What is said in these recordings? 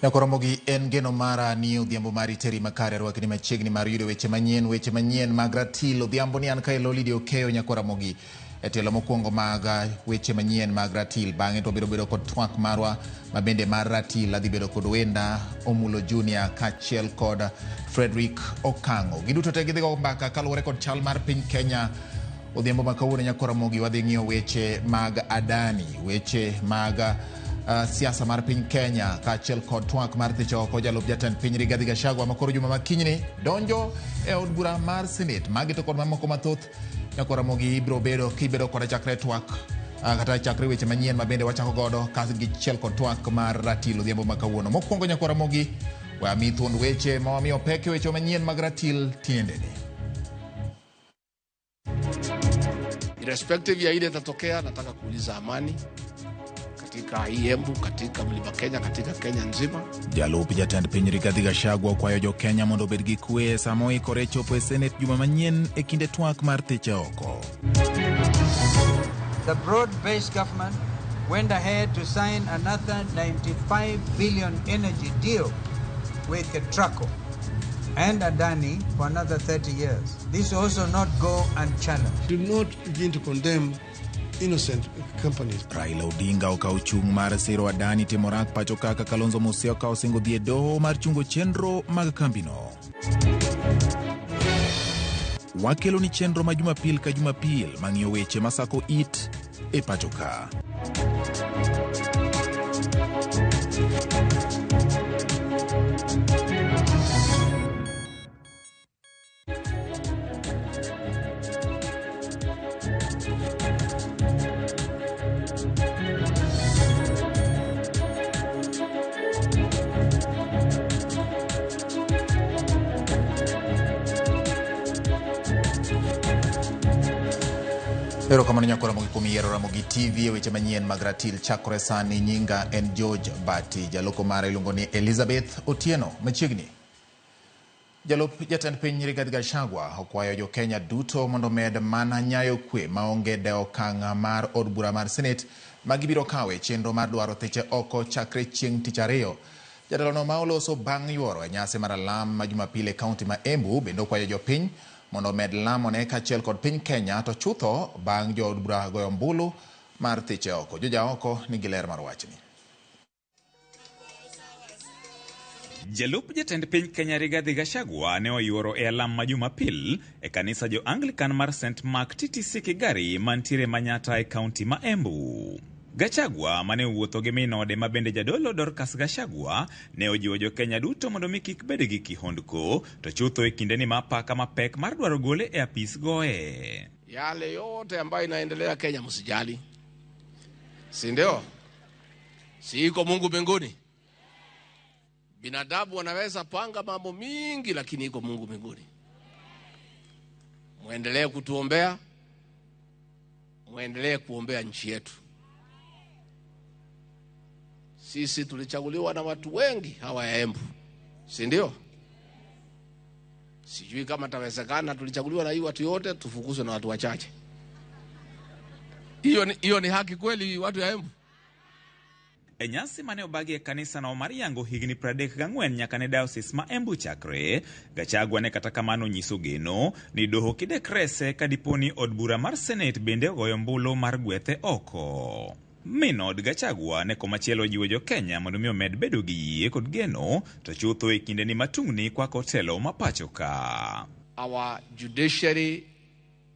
Nyakoromogi en geno mara ni odhiambo mari teri makare rwakni machiegni mar yudo weche manyien mag ratil. Odhiambo ni an kae Lolidi Okeyo Nyakoromogi e tielo mokwongo mag weche manyien mag ratil. Bang'e to wabiro bedo kod twak marwa mabende mar ratil. Adhi bedo kod Wenda Omulo Junior kaachiel kod Frederick Okang'o. Giduto te gidhi go mbaka kaluwore kod chal mar piny Kenya. Odhiambo ma kawuono Nyakoromogi wadhi ng'iyo weche mag Adani, weche mag siasa mar piny Kenya kaachiel kod twak mar thicho oko jalup jatend piny Rigathi Gachagua ma koro juma ma kinyni donjo e od bura mar Senate. Magi to kod mamoko mathoth Nyakoromogi ibiro bedo kibedo koda chakre twak kata chakre weche manyien ma bende wachako godo kachiel kod twak mar ratil odhiambo ma kawuono. Mokwongo Nyakoromogi we ami thuond weche ma wamiyo pek e weche manyien mag ratil tiendeni. Irrespective ya ile itatokea, nataka kuuliza amani katika hii Embu, katika Mlima Kenya, katika Kenya nzima. Jalup jatend piny Rigathi Gachagua okwayo jo Kenya mondo obed gi kwe sama oikore chopo e Senate juma manyien e kinde twak mar thiche oko. The broad-based government went ahead to sign another 95 billion energy deal with Ketraco and Adani for another 30 years. This will also not go unchallenged. Do not begin to condemn innocent companies. Raila Odinga okawo chung' mar siro Adani timo rak pacho kaka Kalonzo Musyoka osingo dhi e doho mar chungo chenro mag kambino. Wakelo ni chenro ma Jumapil ka Jumapil mang'iyo weche masako it e pacho ka. Erokamano Nyakoromogi kuom yiero Ramogi TV e weche manyien mag ratil chakore sani. Nyinga en George Bati, jaloko mara iluongo ni Elizabeth Otieno. Machiegni jalup jatend piny Rigathi Gachagua okwayo jo Kenya duto mondo omed mana nyayo kwe maonge dewo okang' mar od bura mar Senate ma gibiro kawo e chenro mar dwaro thiche oko chakre chieng' tich ariyo. Jatelono ma oloso bang' yuoro e nyasi mar alam ma Jumapil e kaunti ma Embu bende okwayo jopiny mondo omed lamone kaachiel kod piny Kenya to chutho bang' jood bura goyo ombulu mar thiche oko. Joja oko nigi ler mar wachni. Jalup jatend piny Kenya Rigathi Gachagua ne oyuoro e alam ma Jumapil e kanisa jo Anglican mar St Mark TTC Kigari mantiere Manyata e kaunti ma Embu. Gachagua mane owuotho gi min ode ma bende jadolo Dorcas Gachagua ne ojiwo jo Kenya duto mondo mi kik bed gi kihondko to chutho e kindeni ma apaka mapek mar dwaro gole e apis goye. Yale yote ambayo inaendelea Kenya msijali, si ndio? Si iko Mungu mbinguni? Binadamu wanaweza panga mambo mingi, lakini iko Mungu mbinguni. Muendelee kutuombea, muendelee kuombea nchi yetu. Sisi tulichaguliwa na watu wengi hawa ya Embu, si ndio? Sijui kama tawezekana tulichaguliwa na hii watu yote tufukuzwe na watu wachache. Hiyo ni haki kweli watu ya Embu? E nyasi mane obagi e kanisa no mar yango higni 34 nyaka ne diocese ma Embu chakre, Gachagua ne kata kamano nyiso geno ni doho kidek rese ka dipo ni od bura mar Senate bende ogoyo ombulu mar gwethe oko. Min od Gachagua ne komachielo ojiwo jo Kenya mondo mi omed bedo gi yie kod geno to chutho e kindeni matungni kwako telo ma pacho ka. Our judiciary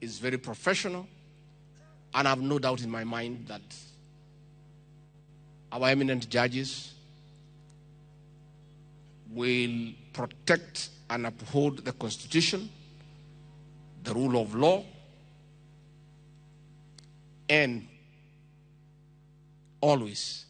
is very professional, and I have no doubt in my mind that our eminent judges will protect and uphold the Constitution, the rule of law, and always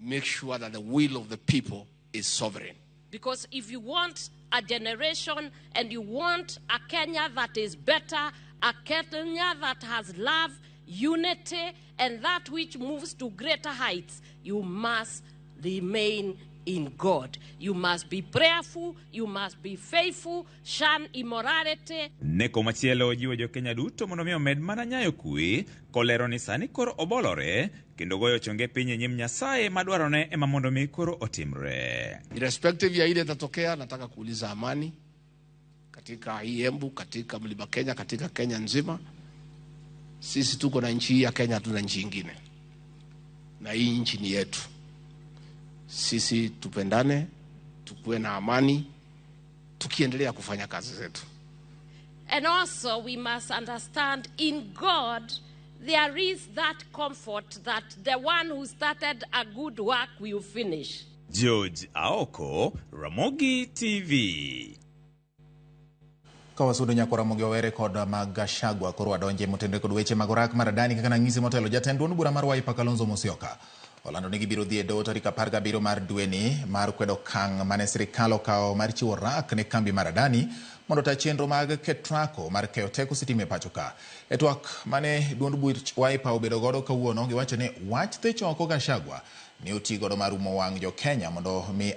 make sure that the will of the people is sovereign. Because if you want a generation and you want a Kenya that is better, a Kenya that has love, unity, and that which moves to greater heights, you must remain in God. You must be prayerful, you must be faithful, shun immorality. Ne komachielo ojiwo jo-Kenya duto mondo mi omed mana nyayo kwe kolero ni sani koro obolore kendo goyo chonge piny e nyim Nyasaye madwarone ema mondo mi koro otimre. Irrespective ya ile itatokea, nataka kuuliza amani katika hii Embu, katika Mlima Kenya, katika Kenya nzima. Sisi tuko na nchi hii ya Kenya, hatuna nchi ingine, na hii nchi ni yetu. Sisi tupendane, tukuwe na amani, tukiendelea kufanya kazi zetu. And also we must understand in God there is that comfort that the one who started a good work will finish. George Aoko, Ramogi TV. Ka wasudo nyako Ramogi owere kod mag Gachagua koro wadonje motenore kod weche mag orak mar Adani kaka nang'isi motelo. Jatend duond bura mar Wiper Kalonzo Musyoka olando ni gibiro dhi e doho tarik 17 mar dweni mar kwedo okang' mane sirikal okawo mar chiwo rak ne kambi mar Adani mondo ota chenro mag Ketraco mar keyo teko sitima e pacho ka. E twak mane duond buch Wiper obedo godo kawuono, giwacho ni wach thicho oko Gachagua ne oti godo mar umo wang' jo Kenya mondo mi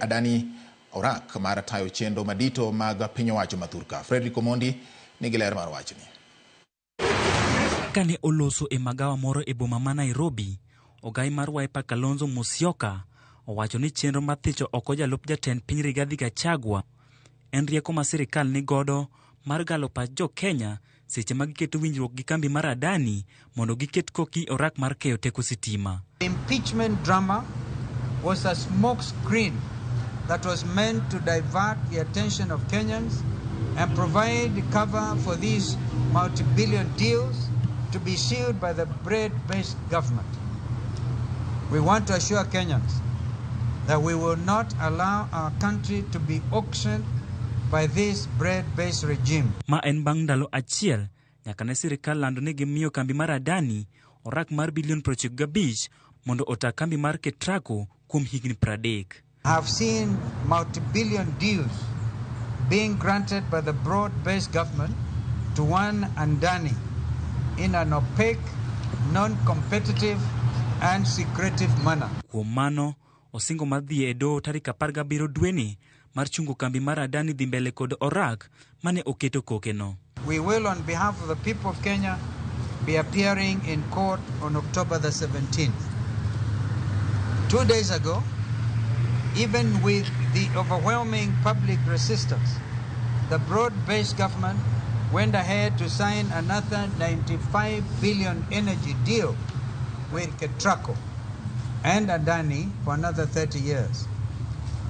Adani orak mar tayo chenro madito mag piny owacho mathurka. Frederick Omondi nigi ler mar wachni. Kane oloso e magawa moro e boma ma Nairobi, ogai mar Wiper Kalonzo Musyoka owacho ni chenro mar thicho oko jalup jatend piny Rigathi Gachagua en rieko ma sirikal ni godo mar galo pach jo Kenya seche ma giketo winjruok gi kambi mar Adani mondo giket koki orak mar keyo teko sitima. The impeachment drama was a smoke screen that was meant to divert the attention of Kenyans and provide cover for these multi-billion deals to be sealed by the bread-based government. We want to assure Kenyans that we will not allow our country to be auctioned by this bread-based regime. Ma en bang' ndalo achiel nyaka ne sirikal lando ni gimiyo kambi mar Adani orak mar bilion 95 mondo ota kambi mar Ketraco kuom higni 30. I have seen multi-billion deals being granted by the broad-based government to one Adani in an opaque, non-competitive and secretive manner. Kuom mano, osingo mar dhi e doho tarik 17 dweni mar chungo kambi mar Adani dhi mbele kod orak mane oketo kokeno. We will, on behalf of the people of Kenya, be appearing in court on October the 17th. 2 days ago, even with the overwhelming public resistance, the broad-based government went ahead to sign another 95 billion energy deal with Ketraco and Adani for another 30 years.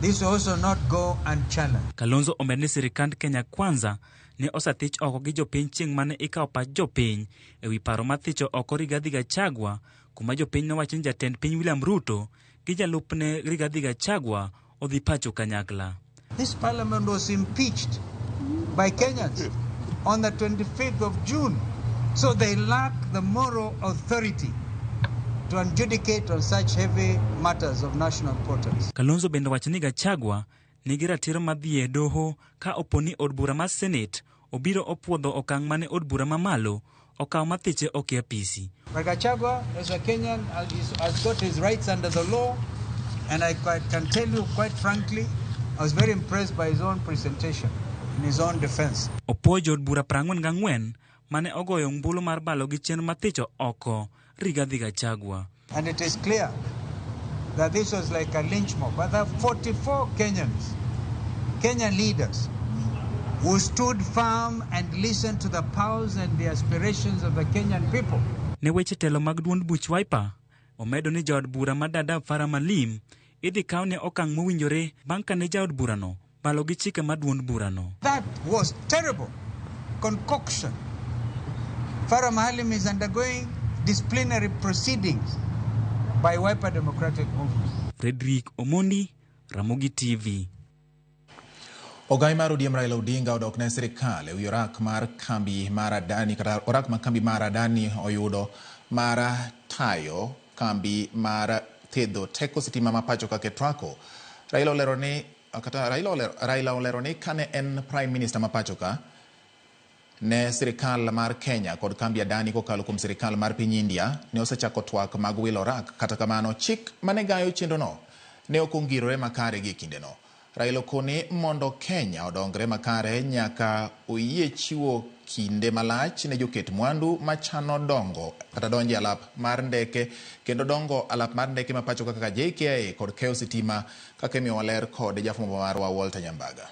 This will also not go unchallenged. Kalonzo omed ni sirikand Kenya Kwanza ne osathich oko gi jopiny chieng' mane ikawo pach jopiny ewi paro mar thicho oko Rigathi Gachagua, kuma jopiny nowacho ni jatend piny William Ruto gi jalupne Rigathi Gachagua odhi pacho kanyakla. This parliament was impeached by Kenyans on the 25th of June, so they lack the moral authority to adjudicate on such heavy matters of national importance. Kalonzo bende wacho ni Gachagua nigi ratiro mar dhi e doho ka opo ni od bura mar Senate obiro opuodho okang' mane od bura mamalo okawo mar thiche oko e apisi. But Gachagua, as a Kenyan, has got his rights under the law, and I can tell you quite frankly, I was very impressed by his own presentation in his own defense. Opuo jood bura 44 mane ogoyo ombulu mar balo gi chenro mar thicho oko Rigathi Gachagua. And it is clear that this was like a lynch mob. But there are 44 Kenyans, Kenyan leaders, who stood firm and listened to the pulse and the aspirations of the Kenyan people. Ne weche telo mag duond buch Wiper, omedo ni jaod bura ma Dadaab Farah Maalim idhi kaw ne okang' mowinjore bang' kane jaod burano balo gi chike mar duond burano. That was terrible concoction. Farah Maalim is undergoing disciplinary proceedings by Wiper Democratic Movement. Frederick Omondi, Ramogi TV. Ogai mar ODM Raila Odinga odok ne sirikal ewi orak mar kambi mar Adani kata orak mar kambi mar Adani oyudo mar tayo kambi mar thedho teko sitima ma pacho ka Ketraco. Raila olero ni kane en Prime Minister ma pacho ka ne sirikal mar Kenya kod kambi Adani kokalo kuom sirikal mar piny India ne osechako twak mag wilo orak. Kata kamano chik mane gayo chenrono ne ok ongirore makare gi kindeno. Raila okone mondo Kenya odongre makare nyaka oyie chiwo kinde malach ne joket mwandu machano dongo kata donjo e alap mar ndeke kendo dongo alap mar ndeke ma pacho kaka JKIA kod keyo sitima kaka imiyowa ler kod jafwambo marwa Walter Nyambaga.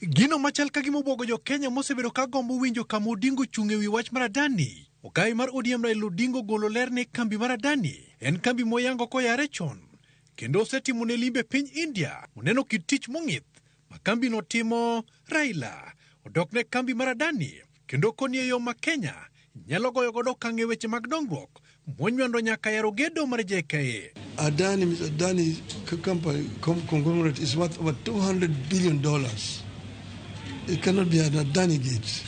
Gino machal ka gima obwogo jo Kenya mosebedo ka gombo winjo kama Odinga ochung' e wi wach mar Adani. Ogai mar ODM Raila Odinga ogolo ler ni kambi mar Adani en kambi moyango koyare chon kendo osetimo ne limbe piny India oneno kit tich mong'ith ma kambino timo. Raila odok ne kambi mar Adani kendo koni e yo ma Kenya nyalo goyo godo okang' e weche mag dongruok monywando nyaka yaro gedo mar JKIA. Adani, Mr. Adani company conglomerate is worth over $200 billion. It cannot be an Adani gate.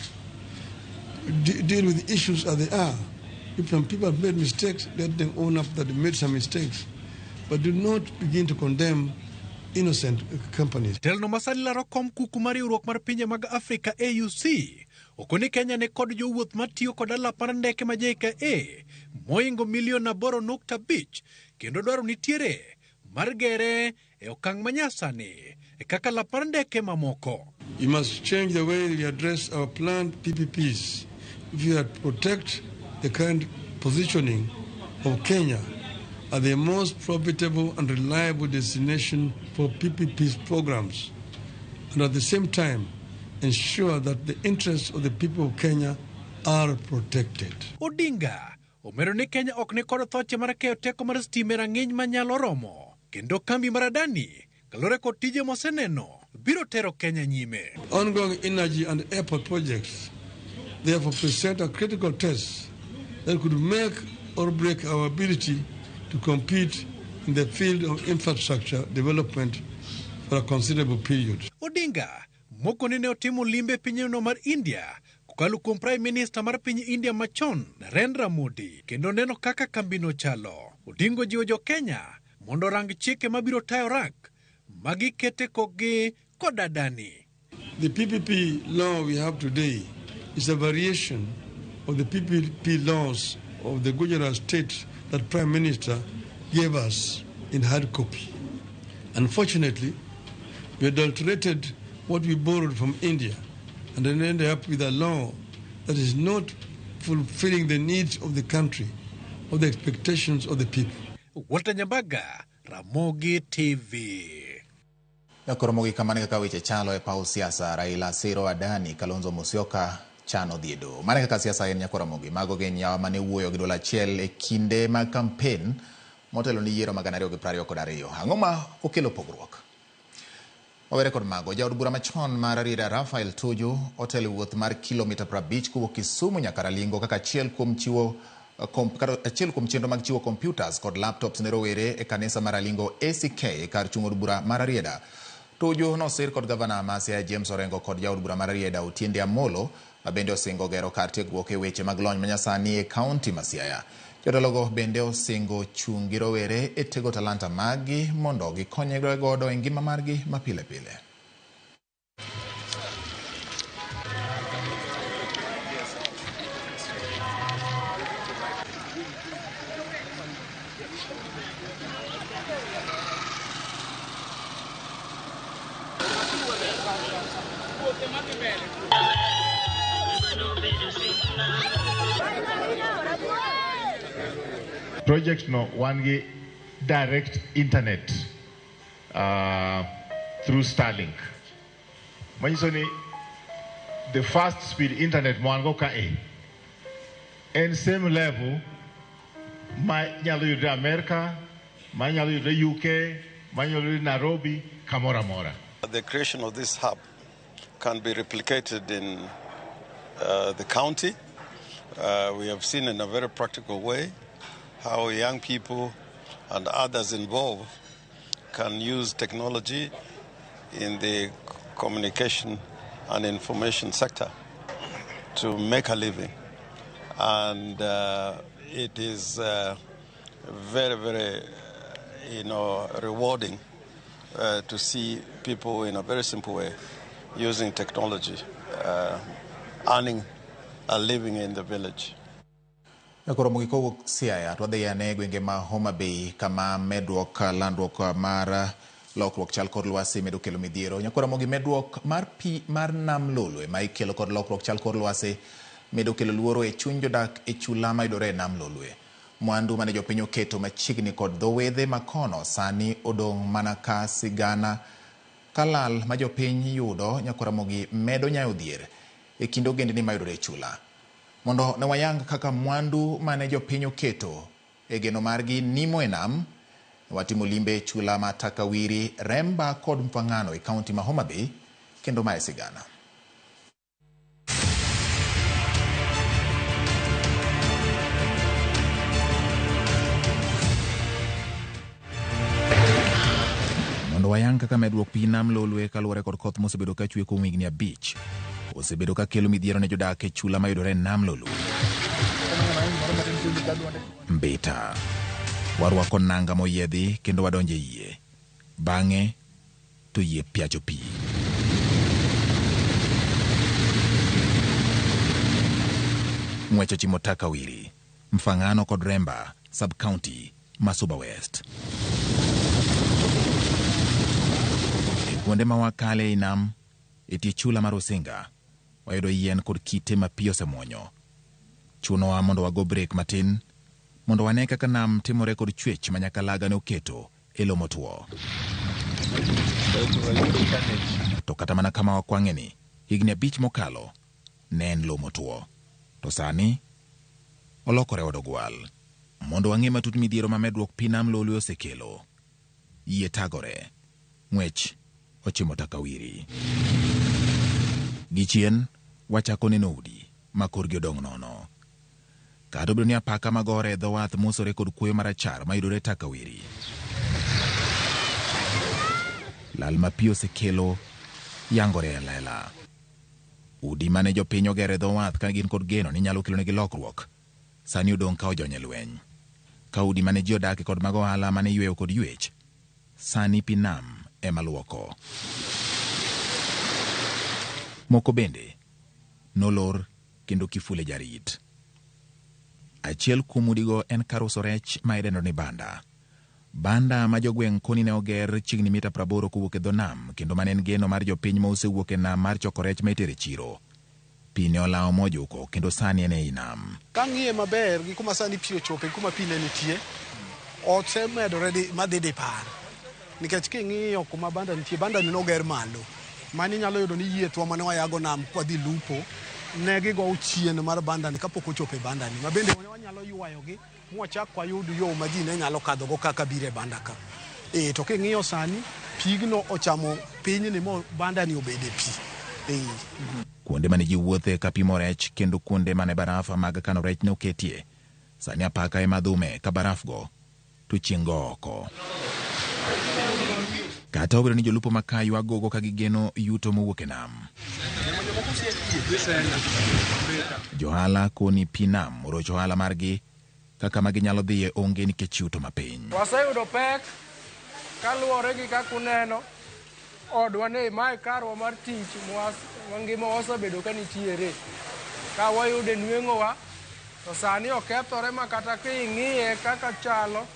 Deal with issues as they are. If some people have made mistakes, let them own up that they made some mistakes. But do not begin to condemn innocent companies. Telno masani laro kom kuku mar riwruok mar pinje mag Afrika AUC okoni Kenya ne kod jowuoth matiyo kod alap mar ndeke ma JKIA moingo milion 8.5 kendo dwaro nitiere mar gere e okang' manyasani e kaka alap mar ndeke mamoko. You must change the way we address our planned PPPs if you protect the current positioning of Kenya as the most profitable and reliable destination for PPPs programs, and at the same time ensure that the interests of the people of Kenya are protected. Odinga omedo ni Kenya ok ni kod thoche mar keyo teko mar stima e rang'iny manyalo romo kendo kambi mar Adani kaluwore kod tije moseneno biro tero Kenya nyime. Ongoing energy and airport projects therefore present a critical test that could make or break our ability to compete in the field of infrastructure development for a considerable period. Odinga mokoni ne otimo limbe pinyno mar India kokalo kuom Prime Minister mar piny India machon Narendra Modi kendo neno kaka kambino chalo. Odinga ojiwo jo Kenya mondo orang chike mabiro tayo rak magikete kokgi kod Adani. The PPP law we have today is a variation of the PPP laws of the Gujarat state that Prime Minister gave us in hard copy. Unfortunately, we adulterated what we borrowed from India and then ended up with a law that is not fulfilling the needs of the country or the expectations of the people. Walter Nyambaga, Ramogi TV. Koro mogik kamano kaka weche chalo e paw siasa. Raila siro Adani, Kalonzo Musyoka chano dhi e doho. Mano kaka siasa en nyakora Ramogi. Mago gin yawa mane wuoyo gi duol achiel e kinde mag kampen motelo ni yiero mag 2022. Ang'o ma okelo pogruok? Wawere kod mago, jaod bura machon mar Rarieda Raphael Tuju otelo e wuoth mar kilomita 50 kowuok Kisumu nyaka Ralingo kaka achiel kuom chiwo achiel kuom chenro mag chiwo computers kod laptops ne rowere e kanisa mar Ralingo ACK e kar chung' od bura mar Rarieda. Tuju nosir kod gavana ma Siaya James Orengo kod jaod bura mar Rarieda Otiende Amolo ma bende osingo gero kar tiegruok e weche mag lony manyasani e kaunti ma Siaya. Jotelogo bende osingo chung' gi rowere e tego talanta maggi mondo gikonyre godo e ngima margi ma pile pile. Project no wan gi direct internet through Starlink. Manyiso ni the fast speed internet ma wan go kae en same level ma nyalo yudre America, ma nyalo yudre UK, ma nyalo yudre Nairobi, kamoro amora. The creation of this hub can be replicated in the county. We have seen in a very practical way how young people and others involved can use technology in the communication and information sector to make a living. And it is very, very, rewarding to see people in a very simple way using technology, earning a living in the village. Koro mogik kowuok Siaya to wadhi ane gwenge ma Homa Bay kama medruok landruok mar lokruok chal kor lwasi medo kelo midhiero. Nyakwar Ramogi, medruok mar pi mar nam Lolwe ma ikelo kod lokruok chal kor lwasi medo kelo luoro e chuny jodak e chula mayudore e nam Lolwe. Mwandu mane jopiny oketo machiegni kod dho wedhe makono sani odong' mana ka sigana kalal ma jopiny yudo. Nyakwar Ramogi medo nyayo dhier e kind ogendni mayudore e chula. Mondo ne wayang kaka mwandu mane jopiny oketo e geno margi nimo e nam, watimo limbe e chula ma Takawiri, Remba kod Mfang'ano e kaunti ma Homa Bay, kendo mae sigana. Mondo wayang kaka medruok pi nam Lolwe kaluwore kod koth mosebedo ka chwe kuom higni 5 osebedo ka kelo midhiero ne jodak e chula mayudore e nam Lolwe. Mbita. Warwako nanga moyiedhi kendo wadonjo e yie. Bang'e to yie piacho pi. Ng'wech ochimo Takawiri, Mfang'ano kod Remba, sub-county ma Suba West. E kuonde ma wakale ei nam, e tie chula mar Osinga, wayudo yien kod kite ma pi osemuonyo. Chunowa mondo wago brek matin mondo wane kaka nam timore kod chwech ma Nyakalaga ne oketo e lo motwo. To kata mana kama wakwang'e ni, higni 5 mokalo ne en lo motwo. To sani olokore od ogwal. Mondo wang'e matut midhiero ma medruok pi nam Lolwe osekelo, yie tagore, ng'wech ochimo Takawiri. Gichien wachako neno udi ma korgi odong' nono. Kata obedo ni apaka magore e dho wath mosore kod kuoyo marachar mayudore Takawiri, lal ma pi osekelo yangore e lela. Udi mane jopiny ogero e dho wath ka gin kod geno ni nyalo kelonegi lokruok, sani odong' ka ojony e lweny. Ka udi mane ji odake kod mag ohala mane yweyo kod ywech, sani pi nam ema luoko. Moko bende nolor kendo kifule jarit. Achiel kuom udigo en kar uso rech ma idendo ni banda. Banda ma jogweng' koni ne oger chiegni mita 80 kowuok e dho nam, kendo mane en geno mar jopiny ma osewuok e nam mar choko rech ma itere chiro. Pi ne olawo mojuko kendo sani en ei nam. Kang'iye maber gi kuma sani pi ochope, kuma pi ne nitie, osemedore madhi dipar. Nikech king'iyo kuma banda nitie, banda ni noger malo. Mani inyalo yudo ni yiethwa mane wayago nam kwadhi lupo, ne gigo chien mar banda ni kapok ochopo e banda ni. Ma bende wanyalo ywayogi mwachak wayud yo ma ji ne nyalo kadhogo kaka biro e banda ka. To king'iyo sani, pigno ochamo pinyni mo banda ni obede pi. Kuonde mane ji wuothe ka pimo rech kendo kuonde mane baraf mag kano rech ne oketie, sani apaka ema dhume ka baraf go to chieng' go oko. Kata obedo ni jolupo ma ka ywago gogo ka gigeno yuto mowuok e nam, johala koni pi nam orocho ohala margi kaka ma ginyalo dhiye onge nikech yuto mapiny. Waseyudo pek kaluwore gi kaka uneno odwa ni mae karwa mar tich mangima wasebedo ka nitiere ka wayude nweng'owa, to sani okethore ma kata king'iye kaka chalo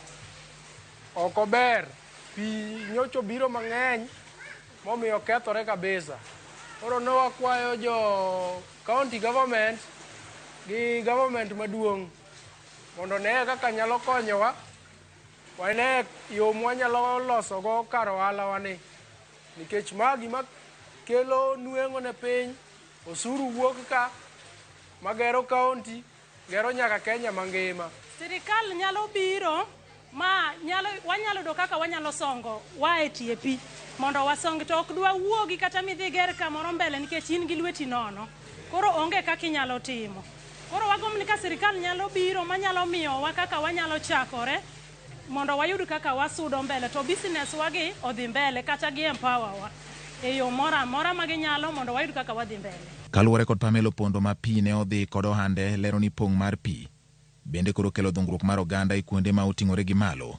ok ober. Pi nyocha obiro mang'eny momiyo okethore kabisa. Koro ne wakwayo jo county government gi government maduong' mondo ne kaka nyalo konyowa, wane yo mwanyalo losogo kar ohalawa ni, nikech ma gima kelo nweng'o ne piny, osuru wuok ka magero county, gero nyaka Kenya mangima. Sirikal nyalo biro ma nyalo, wanyalo yudo kaka wanyalo songo wa e tie pi mondo wasong, to ok dwa wuogi kata midhi ger kamoro mbele nikech in gi lweti nono, koro onge kaka inyalo timo. Koro wagombo ni ka sirikal nyalo biro manyalo miyowa kaka wanyalo chakore mondo wayud kaka wasudo mbele to business wagi odhi mbele kata gi empower wa e yo moro amora ma ginyalo mondo wayud kaka wadhi mbele. Kaluwore kod Pamela Opondo ma pi ne odhi kod ohande, lero ni pong' mar pi bende koro kelo dhungruok mar oganda e kuonde ma oting'ore gi malo.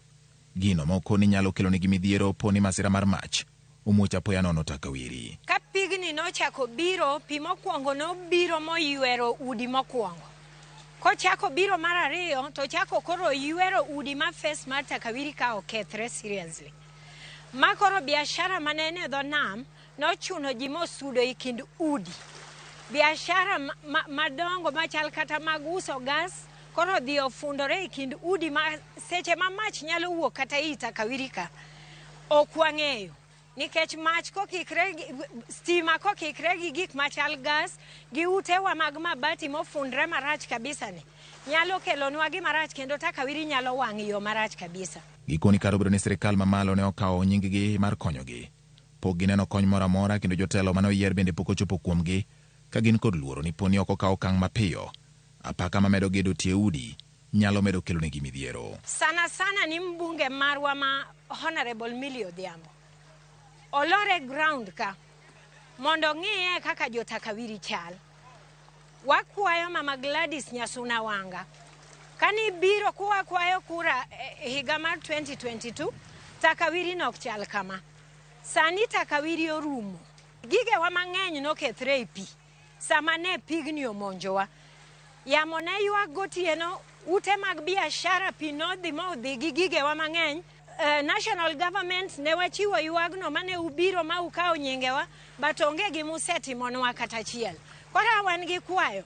Gino moko ni nyalo kelo negi midhiero po ni masira mar mach omuoch apoya nono Takawiri. Ka pigni nochako biro, pi mokwongo nobiro moywero udi mokwongo. Kochako biro mar ariyo to chako koro ywero udi ma face mar Takawiri ka okethre seriously. Ma koro biashara mane en e dho nam nochuno ji mosudo e kind udi. Biashara madongo machal kata mag uso gas koro odhi ofundore e kind udi ma seche ma mach nyalo wuok kata ei Takawiri ka ok wang'eyo. Nikech mach kokikre gi, stima kokikre gi gik machal gas gi utewa mag mabati mofundre marach kabisa ni nyalo kelonwa gima rach kendo Takawiri nyalo wang' yo marach kabisa. Gikoni kata obedo ni sirikal mamalo ne okawo nying-gi mar konyogi, pok gineno kony moro amora kendo jotelo mane oyier bende pok ochopo kuomgi ka gin kod luoro ni poni ok okaw okang' mapiyo, apaka mamedo gedo tie udi nyalo medo kelonegi midhiero. Sana sana ni mbunge marwa ma Honorable Millie Odhiambo olor e ground ka mondo ong'iye kaka jo Takawiri chal. Wakwayo Mama Gladys Nyasuna Wanga kani biro kuwakwayo kura higa mar 2022 Takawiri nok chal kama. Sani Takawiri orumo. Gigewa mang'eny nokethre e pi sama ne pigni omonjowa. Yamo ne ywak gotieno, ute mag biashara pi nodhi modhi gi gigewa mang'eny. National government ne wachiwo ywagno mane ubiro ma ukawo nyingewa, but onge gima usetimonwa kata achiel. Koro wan gi kwayo,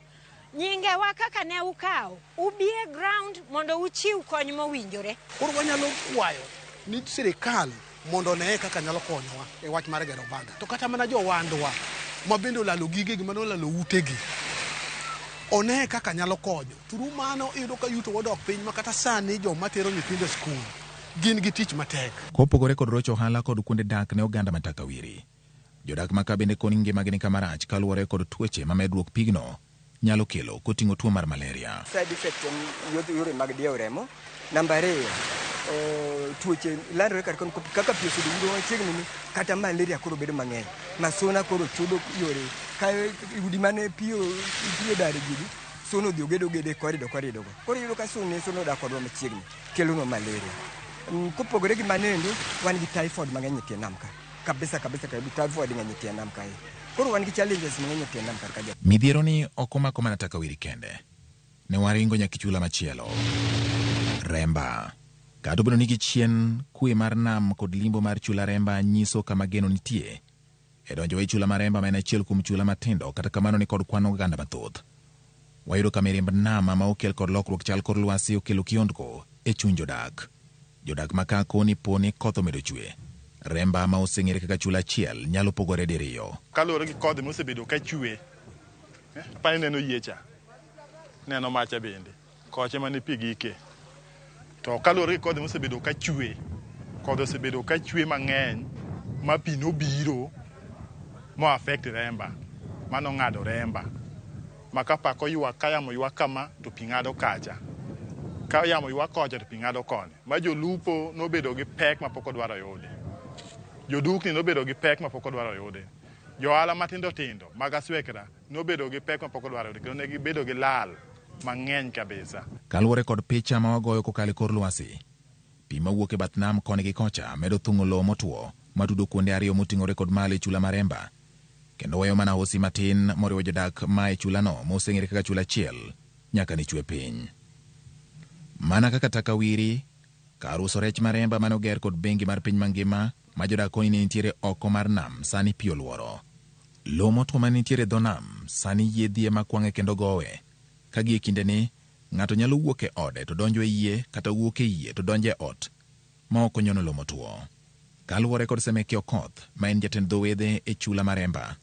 nyingewa kaka ne ukawo, ubi e ground mondo uchiw kony mowinjore. Koro wanyalo kwayo ni sirikal mondo oneye kaka nyalo konyowa e wach mar gero banda. To kata mana jowandwa ma bende olalo gigegi, mane olalo utegi, oneye kaka nyalo konyo. Through mano iyudo ka yuto odok piny ma kata sani joma tero nyithindo e skul gin gi tich matek. Kopogore kod rocho ohala kod kuonde dak ne oganda ma Takawiri, jodak ma ka bende koni ngimagi ni kama rach kaluwore kod tuoche ma medruok pigno nyalo kelo koting'o tuo mar malaria. Side effect en yore mag diewo remo. Namba ariyo, tuoche landore kar kaka pi osebedo yudo machiegni ni kata malaria koro bedo mang'eny. Masuna koro chudo yore ka udi mane pi odar gigi, suna odhi ogedo gede korido korido go. Koro iyudo ka suna odak kodwa machiegni kelonwa malaria. Kopogore gi mano endo, wan gi typhoid mang'eny e tie nam ka. Kabisa kabisa kabisa typhoid ng'eny e tie nam kae. Koro wan gi challenges mang'eny e tie nam kar ka. Midhiero ni ok omako mana Takawiri kende. Ne waringo nyaka chula machielo. Remba. Kata obedo ni gichien, kwe mar nam kod limbo mar chula Remba nyiso kama geno nitie. E donjo e chula mar Remba ma en achiel kuom chula matindo, kata kamano ni kod kwan oganda mathoth. Wayudo ka mirimb nam ma okel kod lokruok chal kor lwasi okelo kiondko e chuny jodak. Jodak ma ka koni po ni koth omedo chwe, Remba ma oseng'ere kaka chula achiel nyalo pogore diriyo. Kaluwore gi kodhi mosebedo ka chwe, apani neno yie cha, neno macha bende, koche mane pi gike. To kaluwore gi kodhi mosebedo ka chwe, kodhi osebedo ka chwe mang'eny ma pi nobiro mo affect Remba, mano ng'ado Remba. Ma ka pako ywak, ka yamo ywak kama, to pi ng'ado kacha. Ka yamo ywak kocha, to pi ng'ado koni. Ma jolupo nobedo gi pek ma pok odwaro yudi. Jodukni nobedo gi pek ma pok odwaro yudi. Jo ohala matindo tindo mag aswekra nobedo gi pek ma pok odwaro yudi, kendo ne gibedo gi lal mang'eny kabisa. Kaluwore kod picha ma wagoyo kokalo e kor lwasi, pi mawuok e bath nam koni gi kocha medo thung'o lowo motwo matudo kuonde ariyo moting'ore kod malo e chula ma Remba, kendo weyo mana hosi matin moriwo jodak ma e chulano moseng'ere kaka chula achiel nyaka ne chwe piny. Mana kaka Takawiri, kar uso rech ma Remba mane oger kod bengi mar piny mangima ma jodak koni ne nitiere oko mar nam sani pi oluoro. Lowo motwo mane nitiere e dho nam sani yiedhi ema kwang'e kendo gowe. Ka gie kindeni, ng'ato nyalo wuok e ode to donjo e yie kata wuok e yie to donjo e ot ma ok onyono lowo motwo. Kaluwore kod Semeki Okoth ma en jatend dho wedhe e chula ma Remba,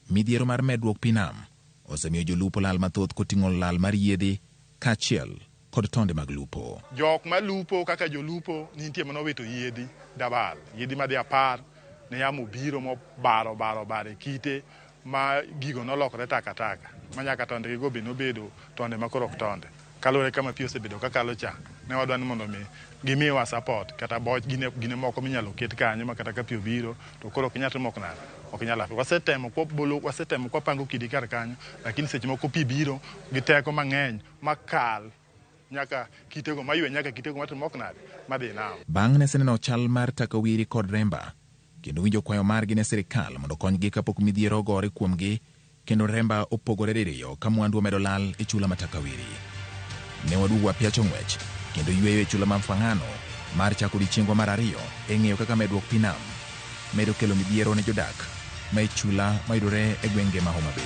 midhiero mar medruok pi nam osemiyo jolupo lal mathoth koting'o lal mar yiedhi kaachiel kod tonde mag lupo. Jok malupo kaka jolupo nitie manowito yiedhi dabal, yiedhi madhi 10 ne yamo obiro mobaro baro baro e kite ma gigo nolokore takataka ma nyaka tonde gigo be nobedo tonde ma koro ok tonde. Kaluwore kama pi osebedo kakalo cha, ne wadwa ni mondo mi gimiwa support kata boch gine moko minyalo ket kanyo ma kata ka pi obiro to koro ok inyal timo ok nade, ok inyal. Wasetemo kwabolo, wasetemo kwapango kidi kar kanyo, lakini seche moko pi biro gi teko mang'eny makal nyaka kitego maywe nyaka kitego matimo ok nade madhi nam. Bang' ne seneno chal mar Takawiri kod Remba kendo winjo kwayo margi ne sirikal mondo okonygi kapok midhiero ogore kuomgi kendo Remba opogore diriyo ka mwandu omedo lal e chula ma Takawiri. Ne waduogo wapiacho ng'wech kendo yweyo e chula ma Mfangano mar chako odiechiengwa mar ariyo e ng'eyo kaka medruok pi nam medo kelo midhiero ne jodak ma e chula mayudore e gwenge ma Homa Bay.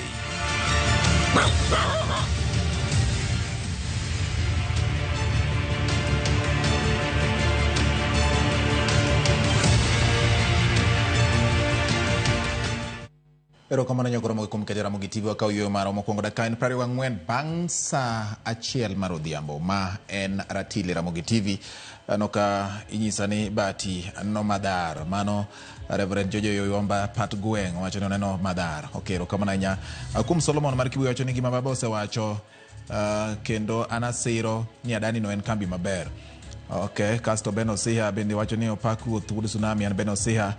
Erokamano nyakoro kuom keto Ramogi TV wakaw yueyo marwa mokwongo dakika en 24 bang' saa 1 mar odhiambo ma en ratili Ramogi TV. Aneno ka inyisa ni Bati aneno madhar mano Reverend Jojo Yoyomba pat gweng' wacho ni oneno madhar. Ok, erokamano ahinya. Kuom Solomon mar Kibuye wacho ni gima baba osewacho kendo an asiro ni Adani no en kambi maber. Ok, kasto Ben Osiha bende wacho ni opak ruoth wuod Tsunami an Ben Osiha.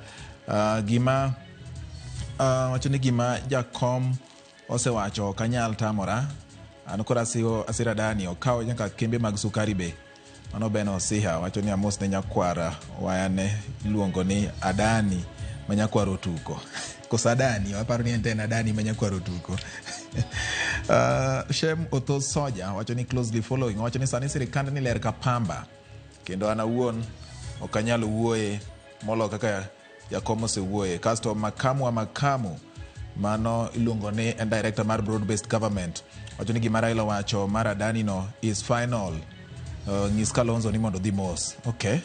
Gima wacho ni gima jakom osewacho ok anyal tamora. An koro asiro Adani okawo nyaka kembe mag sukari be. Mano Ben Osiha wacho ni amos ne nyakwara wayane iluongo ni Adani ma nyakwar Otuko. Koso Adani, waparo ni en Adani ma nyakwar Otuko. Shem Otho Soja wacho ni closely following wacho ni sani sirikand ni ler ka pamba kendo an awuon ok anyal wuoye molo kaka jakom osewuoye. Kasto makamu wa makamu mano iluongo ni en director mar broad based government wacho ni gima Raila owacho mar Adani no is final. Nyis Kalonzo ni mondo odhi mos. Okay.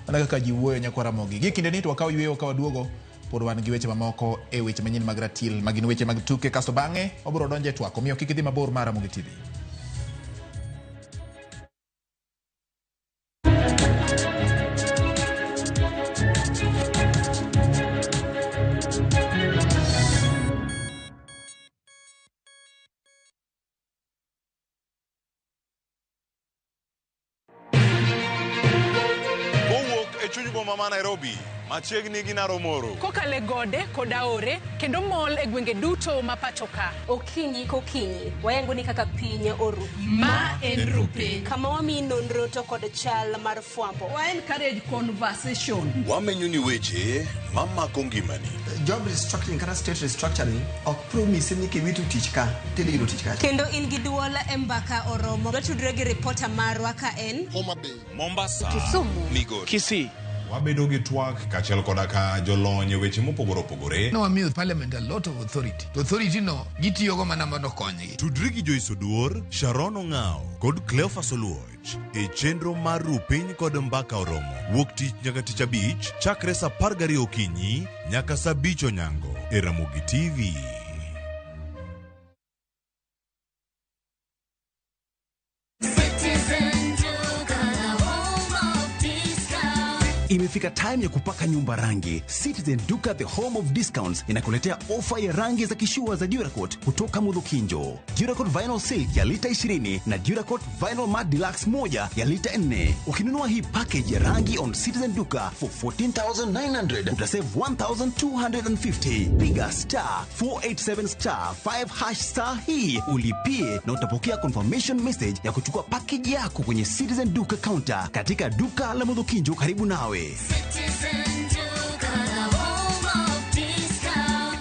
Mana kaka ji wuoyo nyakwa Ramogi. Gi kinde ni to wakaw yueyo ka waduogo pod wan gi weche mamoko e weche manyien mag ratil ma gin weche mag tuke kasto bang'e wabiro donjo e twak. Omiyo kik idhi mabor mar Ramogi TV. Kowuok e chuny boma ma Nairobi, machiegni gi Naromoro. Kokalo e gode kod aore kendo mol e gwenge duto ma pacho ka. Okinyi kokinyi, wayango ni kaka piny oru. Ma en Rupiny. Kama wamiyi nonro to kod chal mar fwambo. Wa encourage conversation. Wamenyo ni weche mamako ngimani. Job restructuring kata state restructuring ok promise ni kiwito tich ka tidhi yudo tich kacha. Kendo in gi duol e mbaka oromo. Watudre gi ripota marwa ka en Homa Bay, Mombasa, Kisumu, Migori, Kisii. Wabedo gi twak kaachiel koda ka jolony e weche mopogore opogore. No wamiyo parliament a lot of authority. To authority no gitiyogo mana mondo okonygi. Tudri gi Joyce Oduor, Sharon Ong'ao kod Cleophas Oluoch e chenro mar Rupiny kod Mbaka Oromo wuok tich nyaka tich abich chakre saa 12 okinyi nyaka saa 5 onyango e Ramogi TV. Imefika time ya kupaka nyumba rangi. Citizen Duka, the home of discounts, inakuletea ofa ya rangi za kishua za Duracoat kutoka Mudhukinjo. Duracoat Vinyl Silk ya lita 20 na Duracoat Vinyl Matte Deluxe 1 ya lita 4. Ukinunua hii package ya rangi on Citizen Duka for 14,900 utasave 1,250. Piga star 487 star 5 hash star hii ulipie na utapokea confirmation message ya kuchukua package yako kwenye Citizen Duka counter katika duka la Mudhukinjo karibu nawe. Citizen Duka, the home of discount.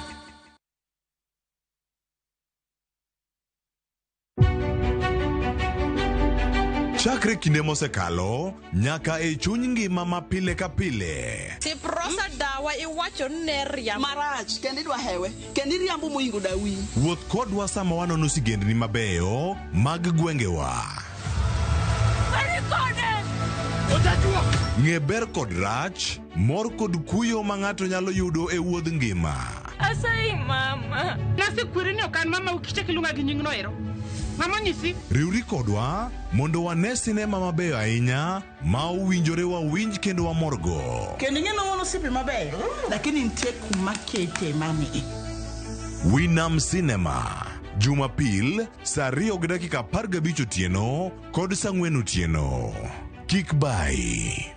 Chakre kinde mosekalo nyaka e chuny ngima ma pile ka pile. Tiprosa dawa iwacho ni ne riambo. Marach kendo idwa hewe kendo iriambo moingo dawi. Wuoth kodwa sama wanono sigendni mabeyo mag gwengewa. Ng'e ber kod rach, mor kod kuyo ma ng'ato nyalo yudo e wuodh ngima. Asayi mama. Nasekweri ni ok an mama ukichak iluonga gi nyingno ero. Mama nyisi. Riwri kodwa mondo wane sinema mabeyo ahinya ma owinjore wawinj kendo wamorgo. Kendo ing'e ni wan osiepe mabeyo, lakini nitie kuma kete mani. Winam Cinema Jumapil saa 2:15 otieno kod saa 4 otieno. Kik bai.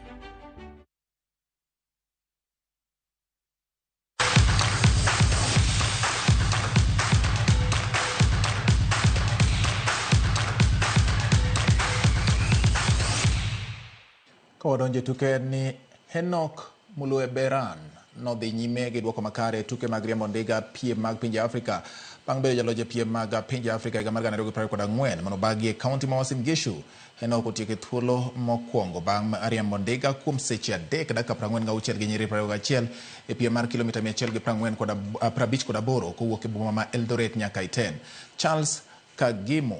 Ka wadonjo e tuke ni Henok Mulueberan nodhi nyime gi duoko makare e tuke mag riembo ndiga piem mag pinje Afrika bang' bedo jaloch e piem mag pinje Afrika higa mar 2024 manobagi e kaunti ma Uasin Gishu. Henok otieko e thuolo mokwongo bang' riembo ndiga kuom seche 3 dakika 46 gi nyiriri 21 e piem mar kilomita 158 kowuok e boma ma Eldoret nyaka Iten. Charles Kagimu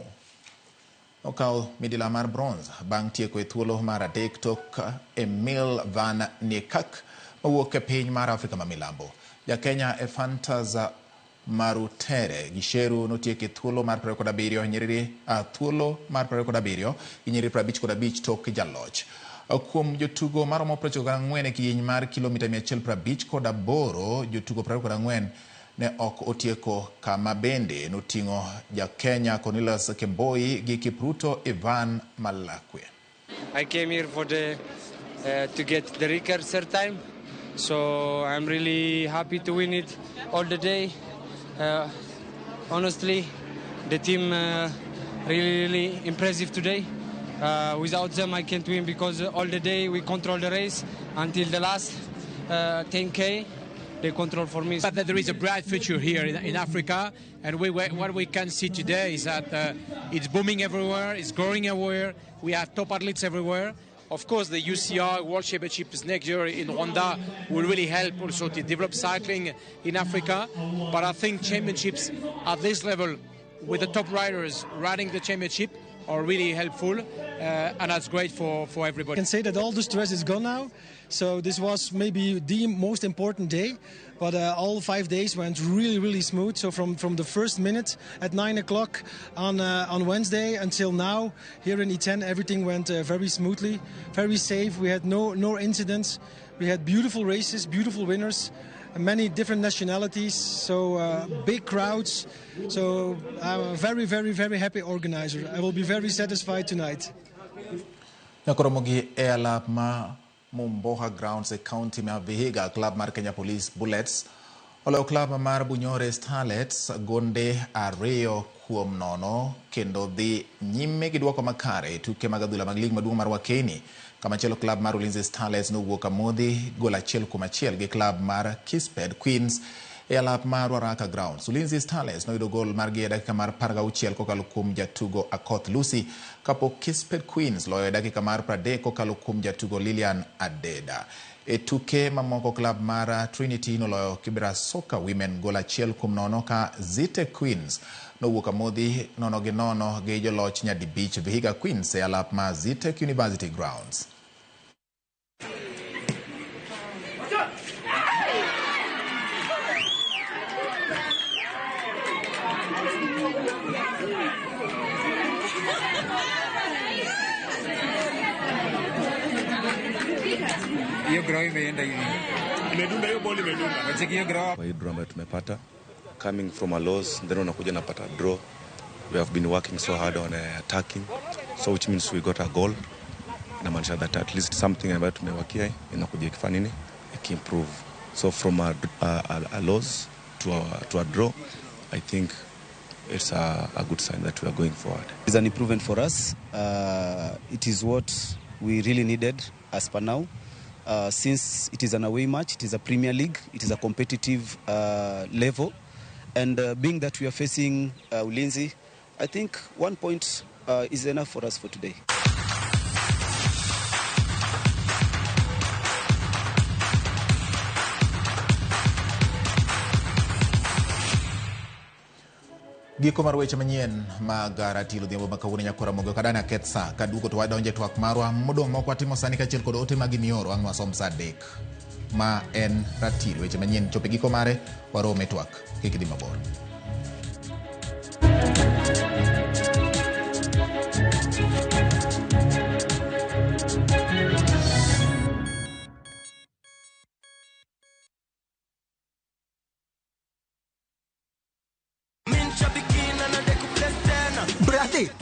okawo midila mar bronze bang' tieko e thuolo mar 3 tok Emil van Niekerk mowuok e piny mar Afrika ma Milambo. Ja-Kenya Ephantus Marutere Gisheru notieko e thuolo mar 27 nyiriri thuolo mar 27 gi nyiriri 55 tok jaloch. Kuom jotugo maromo 94 e kidieny mar kilomita 158, jotugo 24 ne ok otieko, kama bende noting'o ja-Kenya Cornelius Kemboi gi Kipruto Ivan Malakwe. I came here for the to get the record third time, so I'm really happy to win it all the day. Honestly, the team really, really impressive today. Without them, I can't win because all the day we control the race until the last 10K. They control for me. But there is a bright future here in Africa, and what we can see today is that it's booming everywhere, it's growing everywhere. We have top athletes everywhere. Of course, the UCI World Championships next year in Rwanda will really help also to develop cycling in Africa. But I think championships at this level, with the top riders riding the championship, are really helpful, and that's great for everybody. I can say that all the stress is gone now. So this was maybe the most important day, but all 5 days went really, really smooth. So from the first minute at 9 o'clock on Wednesday until now, here in Iten, everything went very smoothly, very safe. We had no incidents. We had beautiful races, beautiful winners, many different nationalities, so big crowds. So I'm a very, very, very happy organizer. I will be very satisfied tonight. Nyakoromogi e alap ma Mumboha Grounds e county ma Vihiga, club mar Kenya Police Bullets oloyo club mar Bunyore Starlets gonde 2-0 kendo dhi nyime gi duoko makare e tuke mag adhula mag lig maduong' mar Wakeni. Kamachielo club mar Ulinzi Starlets nowuok amodhi gol 1-1 gi club mar Kisped Queens e alap mar Ruaraka Grounds. Ulinzi Starlets noyudo gol margi e dakika mar 16 kokalo kuom jatugo Akoth Lucy, kapok Kisped Queens loyo e dakika mar 30 kokalo kuom jatugo Lilian Adeda. E tuke mamoko club mar Trinity noloyo Kibera Soka Women gol 1-0 ka Zite Queens nowuok amodhi 0-0 gi joloch nyadibich Vihiga Queens e alap mar Zitek University Grounds. Hiyo grow imeenda hivi. Imedunda hiyo ball imedunda. Wacheki hiyo grow. Kwa hii draw ambayo tumepata coming from a loss, then unakuja napata draw. We have been working so hard on attacking, so which means we got a goal. Inamaanisha that at least something ambayo tumewakia inakuja ikifanya nini? Improve. So from a loss to a draw, I think it's a good sign that we are going forward. It's an improvement for us. It is what we really needed as per now. Since it is an away match, it is a Premier League, it is a competitive level, and being that we are facing Ulinzi, I think 1 point is enough for us for today. Giko mar weche manyien mag ratilo odhiambo ma kawuono nyakora mogo kadana aketh sa kaduogo to wadonje twak marwa modong' moko watimo sani kaachiel kod ote mag mioro ang' wasom sa 3 ma en ratil weche manyien chope giko mare warome twak kik idhi mabor.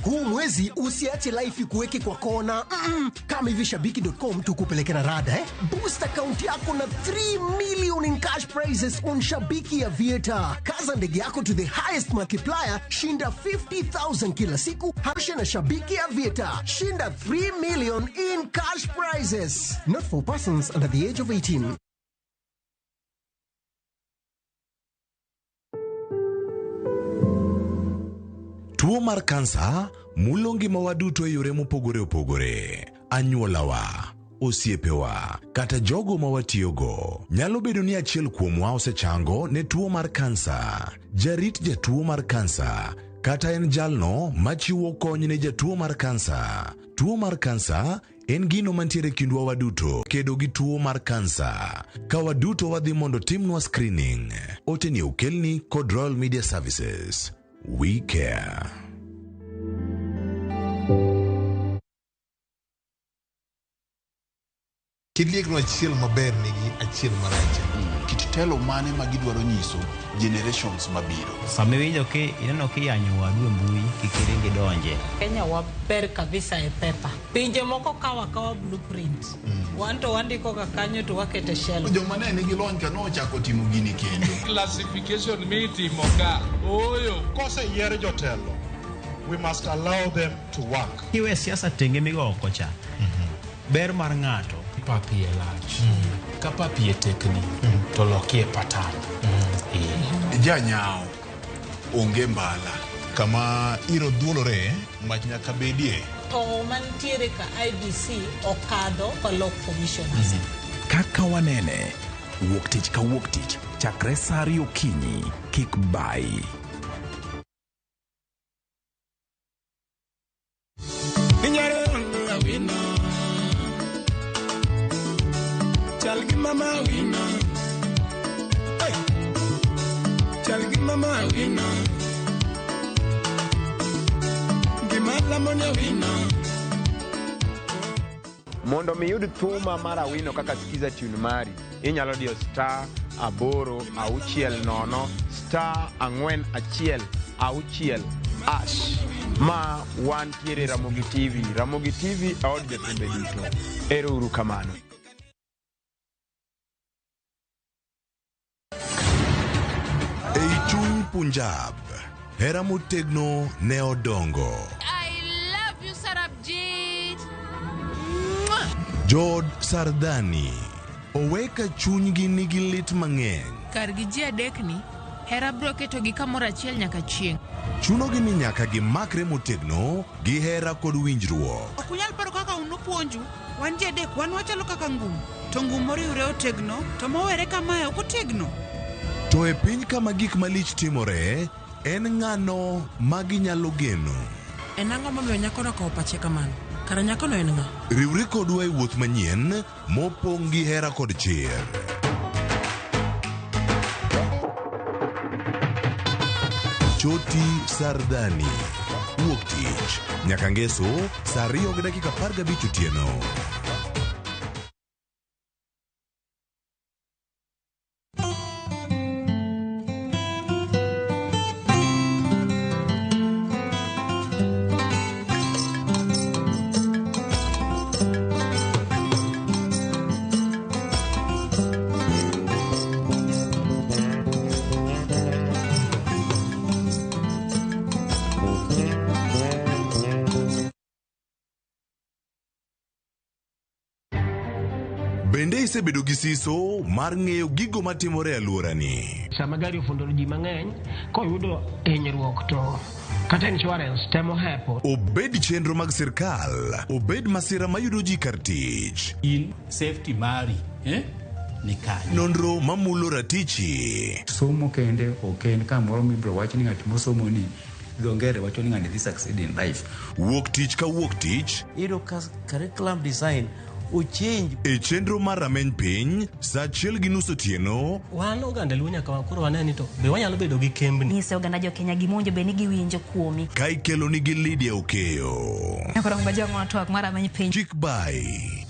Huu mwezi usiache life kuweke kwa kona. Kama hivi shabiki.com tukupeleke na rada Boost account yako na 3 million in cash prizes on Shabiki ya Vieta. Kaza ndege yako to the highest multiplier, shinda 50,000 kila siku. Harsha na Shabiki ya Vieta. Shinda 3 million in cash prizes. Not for persons under the age of 18. Tuo mar kansa mulo ngimawa duto e yore mopogore opogore. Anyuolawa, osiepewa, kata jogo ma watiyogo. Nyalo bedo ni achiel kuomwa osechango ne tuo mar kansa. Jarit jatuo mar kansa kata en jalno machiwo kony ne jatuo mar kansa. Tuo mar kansa en gino mantiere kindwa waduto kedo gi tuo mar kansa. Ka waduto wadhi mondo timnwa screening. Ote ni okelni kod Royal Media Services. We care. Kit liekno achiel maber nigi achiel marach. Kit telo mane ma gidwaro nyiso generations mabiro. Sama iwinjo ki ineno kiyanyo wadu e mbui kik iring idonje. Kenya waber kabisa e paper. Pinje moko kawo akawa blueprint. Wan to wandiko ga kanyo to wakete shelf. Joma ne nigi lony ka nochako timo gini kendo. Classification mitimo ka ooyo. Koseyier jotelo, we must allow them to work. Kiwe siasa tenge migo oko cha. Ber mar ng'ato. Pap iye lach. Ka pap iye tekni to lokie patan. Janyao onge mbala. Kama iro dhuolore, mach nyaka bedie. To mantiere ka IEBC okadho kolok commissioners. Kaka wanene, wuok tich ka wuok tich chakre saa ariyo okinyi, kik bayi. Awino Chal gi mama Awino Hey! Chal gi mama Awino Gima lamo ni Awino Mondo mi iyud thuma mar Awino kaka skiza tune mari, inyalo diyo star 8 6 0 star 4 1 6 hash. Ma wantiere Ramogi TV. Ramogi TV e od jothumbe duto. Ero uru kamano. Ei chuny Punjab, hera motegno ne odongo. I love you, Sarabjit. Jood Sardani owe ka chunygi nigi lit mang'eny. Kargi ji adekni, hera biro ketogi kamoro achiel nyaka chieng'. Chunogi ni nyaka gimakre motegno gi hera kod winjruok. Ok unyal paro kaka un upuonju. Wan ji adek wan wachalo kaka ngum. To ngum moriwre otegno, to mowere kamae ok otegno. To e piny kama gik malich timore, en ng'ano ma ginyalo geno? En ang'o momiyo nyakono okawo pache kamano? Kara nyakono en ng'a? Riwri kodwa e wuoth manyien mopong' gi hera kod chir. Choti Sardani. Wuok tich nyaka ngeso saa 2:15 otieno. Bende isebedo gi siso mar ng'eyo gigo matimore e alworani? Sama gari ofundo ji mang'eny, koyudo hinyruok to kata insurance temo hepo. Obed chenro mag sirkal, obed masira mayudo ji kar tich. In safety mari ni kanye? Nonro mamulo ratichi. Somo kende ok en kamoro mibiro wach ni ng'at mosomo ni dho ngere wacho ni ng'ani dhi succeed in life. Wuok tich ka wuok tich. Iyudo ka curriculum design ochange. E chenro mar rameny piny, saa 1:30 otieno. Wan oganda Luo nyaka koro wane ni to be wanyalo bedo gi kembni. Nyise oganda jo Kenya gima owinjo bed ni giwinjo kuomi. Ka ikelo nigi Lydia Okeyo. Koro ng'wa twak mar rameny piny. Chik bai.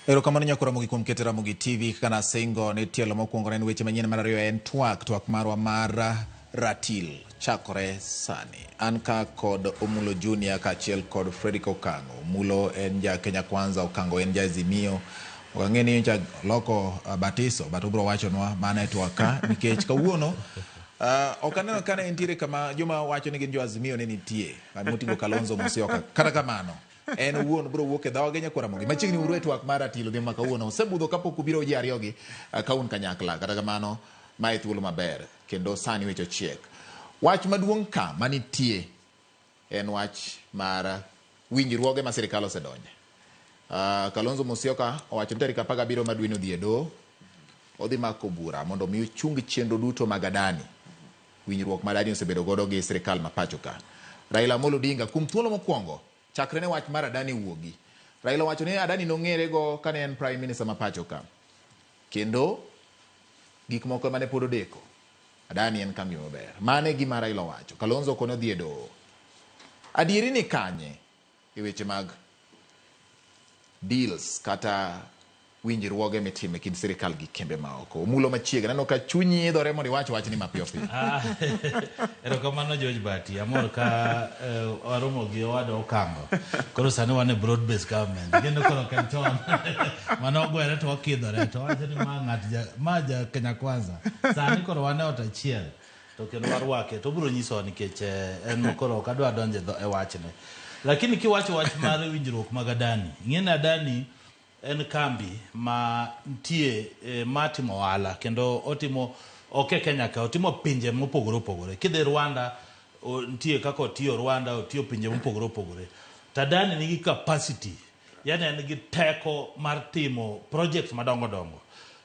Erokamano nyako Ramogi kuom keto Ramogi TV kaka nasingo ni tielo mokwongo ne en weche manyien, mar ariyo en twak, twak marwa mar ratil chakore sani. An ka kod Omulo Junior kaachiel kod Fredrick Okango. Omulo en ja Kenya Kwanza, Okango en ja Azimio. Ok ang'e ni nyocha loko batiso, but obiro wachonwa mana e twak ka nikech kawuono Ok aneno ka ne nitiere kama joma wacho ni gin jo Azimio ne nitie, moting'o Kalonzo Musyoka. Kata kamano, en owuon biro wuok e dhoge nyakwar Ramogi. Machiegni uru e twak mar ratilo odhiambo ma kawuono. Osebudho kapok ubiro ji ariyogi ka un kanyakla. Kata kamano, mae thuolo maber kendo sani weche ochiek. Wach maduong' ka manitie en wach mar winjruoge ma sirikal osedonje. Kalonzo Musyoka owacho ni tarik 17 mar dweni odhi e doho, odhi mako bura mondo mi ochung chenro duto mag Adani, winjruok ma Adani osebedo godo gi sirikal ma pacho ka. Raila Amolo Odinga kuom thuolo mokwongo chakre ne wach mar Adani wuogi. Raila owacho ni Adani nong'ere go kane en Prime Minister ma pacho ka. Kendo gik moko mane pod odeko. Adani en kambi maber. Mano e gima Raila owacho. Kalonzo okone odhi e doho. Adieri ni kanye e weche mag deals kata winjruoge mitimo e kind sirikal gi kembe maoko? Omulo machiegni. Aneno ka chunyi idhore mondo iwach wachni mapiyo piyo. Erokamano George Bati. Amor ka waromo gi owadwa Okango. Koro sani wan e broad based government. Kendo koro ok en chon. Mano ogwere to wakidhore to wacho ni ma ng'at ja ma ja Kenya Kwanza. Sani koro wan e ot achiel. To kendo warwake to obiro nyisowa nikech en koro ok adwa donjo e wachne. Lakini kiwacho wach mar winjruok mag Adani, ing'e ni Adani en kambi ma nitie ma timo ohala kendo otimo ok e Kenya ka, otimo pinje mopogore opogore. Kidhi Rwanda, nitie kaka otiyo Rwanda, otiyo pinje mopogore opogore. To Adani nigi capacity, yani en gi teko mar timo projects madongo dongo.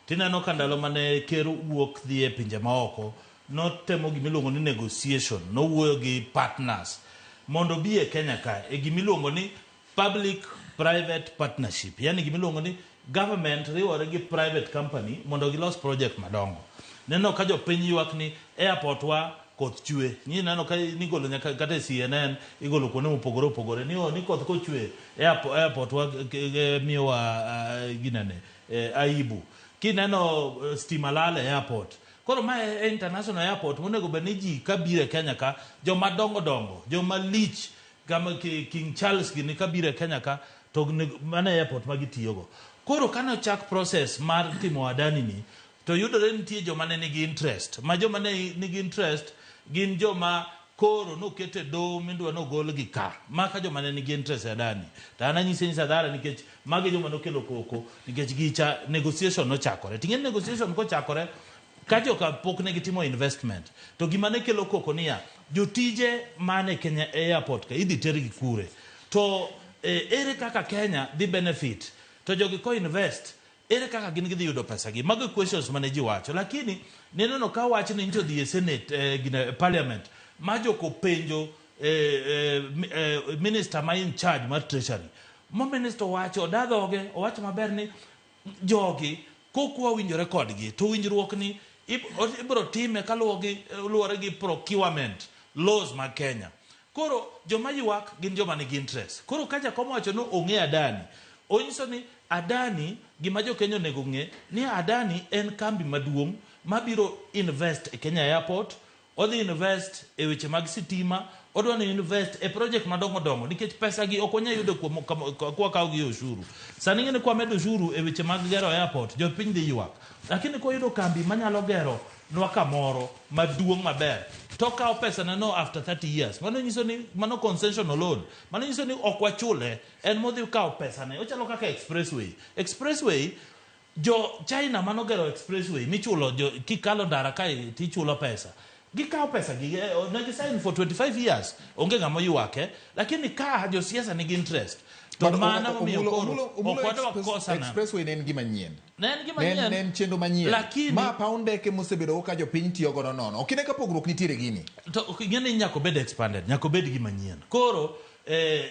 Tineno ka ndalo mane ker wuok dhi e pinje maoko, notemo gimiluongo ni negotiation, nowuoyo gi partners mondo obi e Kenya ka e gimiluongo ni public private partnership, yani gimiluongo ni government riwore gi private company mondo gilos project madongo. Neno ka jopiny ywak ni airport wa koth chwe. Ni neno ka nigolo nyaka kata e CNN igolo kuonde mopogore opogore ni ni koth kochwe airport wa miyowa ginene aibu. Kineno stima lal e airport. Koro ma e international airport monego bed ni ji kabiro e Kenya ka joma dongo dongo, joma lich kama King Charles gini kabiro e Kenya ka to mano e airport ma gitiyogo. Koro kane ochak process mar timo Adani ni to yudore nitie joma ne nigi interest. Ma joma ne nigi interest gin joma koro noket e doho midwa nogolgi ka. Maka joma ne nigi interest e Adani. To an anyisi anyisa dhara nikech magi joma nokelo koko nikech gicha negotiation nochakore. Ting'e negotiation kochakore ka joka pok ne gitimo investment to gima ne kelo koko niya jotije mane Kenya airport ka idhi tergi kure to ere kaka Kenya dhi benefit to jogi ko invest ere kaka gin gidhi yudo pesa gi. Mago questions mane ji wacho, lakini nineno ka wach ni ncho dhi e senate gine parliament ma joko penjo minister ma in charge mar treasury mo minister owacho oda dhoge owacho maber ni jogi kokwa winjore kodgi to winjruok ni ibro time kaluwore gi procurement laws mag Kenya. Koro joma ywak gin joma nigi interest. Koro ka Jakom owacho ni ong'e Adani, onyiso ni Adani gima jo Kenya onego ng'e ni Adani en kambi maduong' mabiro invest e Kenya Airport, odhi invest e weche mag sitima, odwa ni invest e project madongo dongo nikech pesa gi ok wanyal yudo kuom kwa kawo gi ushuru. Sani ing'e ni kwa medo ushuru e weche mag gero airport, jopiny dhi ywak. Lakini kwa yudo kambi manyalo gero nwa kamoro maduong' maber to kawo pesa ne no after 30 years, mano nyiso ni mano concessional loan, mano nyiso ni ok wachule, en modhi kawo pesa ne. Ochalo kaka expressway. Expressway jo China mano gero expressway michulo jo kikalo ndara kae tichulo pesa. Gikawo pesa gi ne gi sign for 25 years, onge ng'ama oywake, lakini ka josiasa nigi interest to mano momiyo koro ok wadwa kosana. Expressway ne en gima nyien. Ne en gima nyien. Ne en chenro manyien. Lakini ma paw ndeke mosebedo ka jopiny tiyo godo nono. Ok ine ka pogruok nitiere gini. To ing'e ni nyaka obed expanded, nyaka obed gima nyien. Koro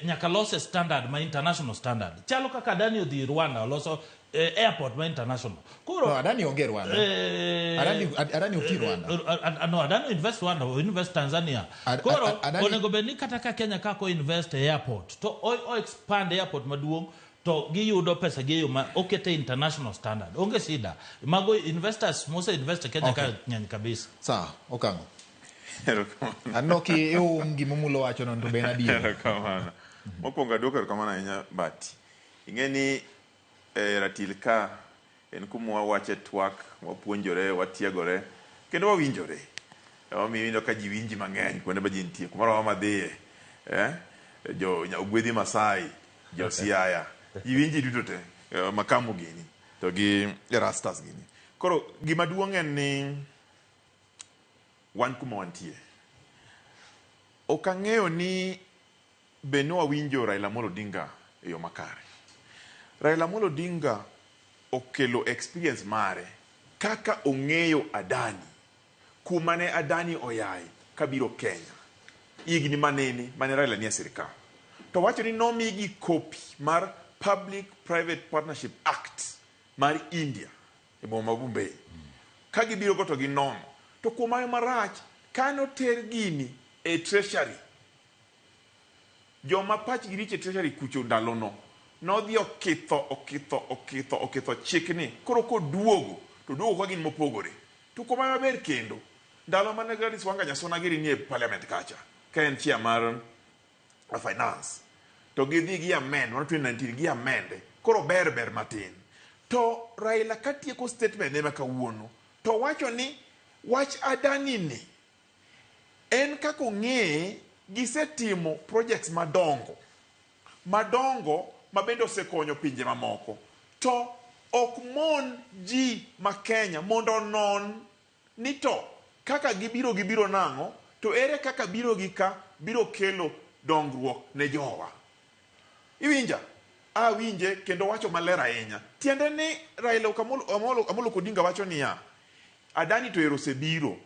nyaka lose standard ma international standard. Chalo kaka Adani odhi Rwanda oloso airport ma international. Koro no, Adani onge Rwanda. Adani ok Rwanda. No, Adani invest Rwanda, invest Tanzania. Koro onego bed ni kata ka Kenya ka ko invest e airport to o expand airport maduong' to giyudo pesa gi yo ma okete international standard. Onge shida. Mago investors mose invest e Kenya ka ng'eny kabisa. Sawa, okang'o. Aneno ki ium gima Omulo wacho no to be en adier. Erokamano. Mokwongo aduoko erokamano ahinya Bati. Ing'e ni ratil ka en kuma wawache twak, wapuonjore, watiegore, kendo wawinjore. Emomiyo ineno ka ji winji mang'eny kuonde ma ji nitie. Kumoro amora madhiye, eh, jo Ogwedhi Masai, jo Siaya, ji winji duto te, Makamu gini, to gi Erastus gini. Koro gima duong' en ni wan kuma wantie. Ok ang'eyo ni be ne wawinjo Raila Amolo Odinga e yo makare. Raila Amolo Odinga okelo experience mare kaka ong'eyo Adani, kuma ne Adani oyae kabiro Kenya higni manene mane Raila nie sirikal. To wacho ni nomigi copy mar Public Private Partnership Act mar India e boma ma Bombay. Ka gibiro go to ginono. To kuom hayo marach, kane oter gini e treasury, joma pachgi richo e treasury kucho ndalono nodhi okitho okitho okitho okitho chikni. Koro koduogo to duogo ka gin mopogore. To kuom hayo maber kendo, ndalo mane Gladys Wanga Nyasuna giri nie parliament kacha, ka en chair mar finance, to gidhi gi amend, mano 2019 gi amend, koro ber ber matin. To Raila katieko statement ne ma kawuono, to wacho ni wach Adani ni en kaka ong'eye gisetimo projects madongo madongo ma bende osekonyo pinje mamoko, to ok mon ji ma Kenya mondo onon ni to kaka gibiro gibiro nang'o, to ere kaka biro gi ka biro kelo dongruok ne jowa. Iwinja? Awinje kendo wacho maler ahinya. Tiende ni Raila Amolo Odinga wacho niya, Adani to ero osebiro.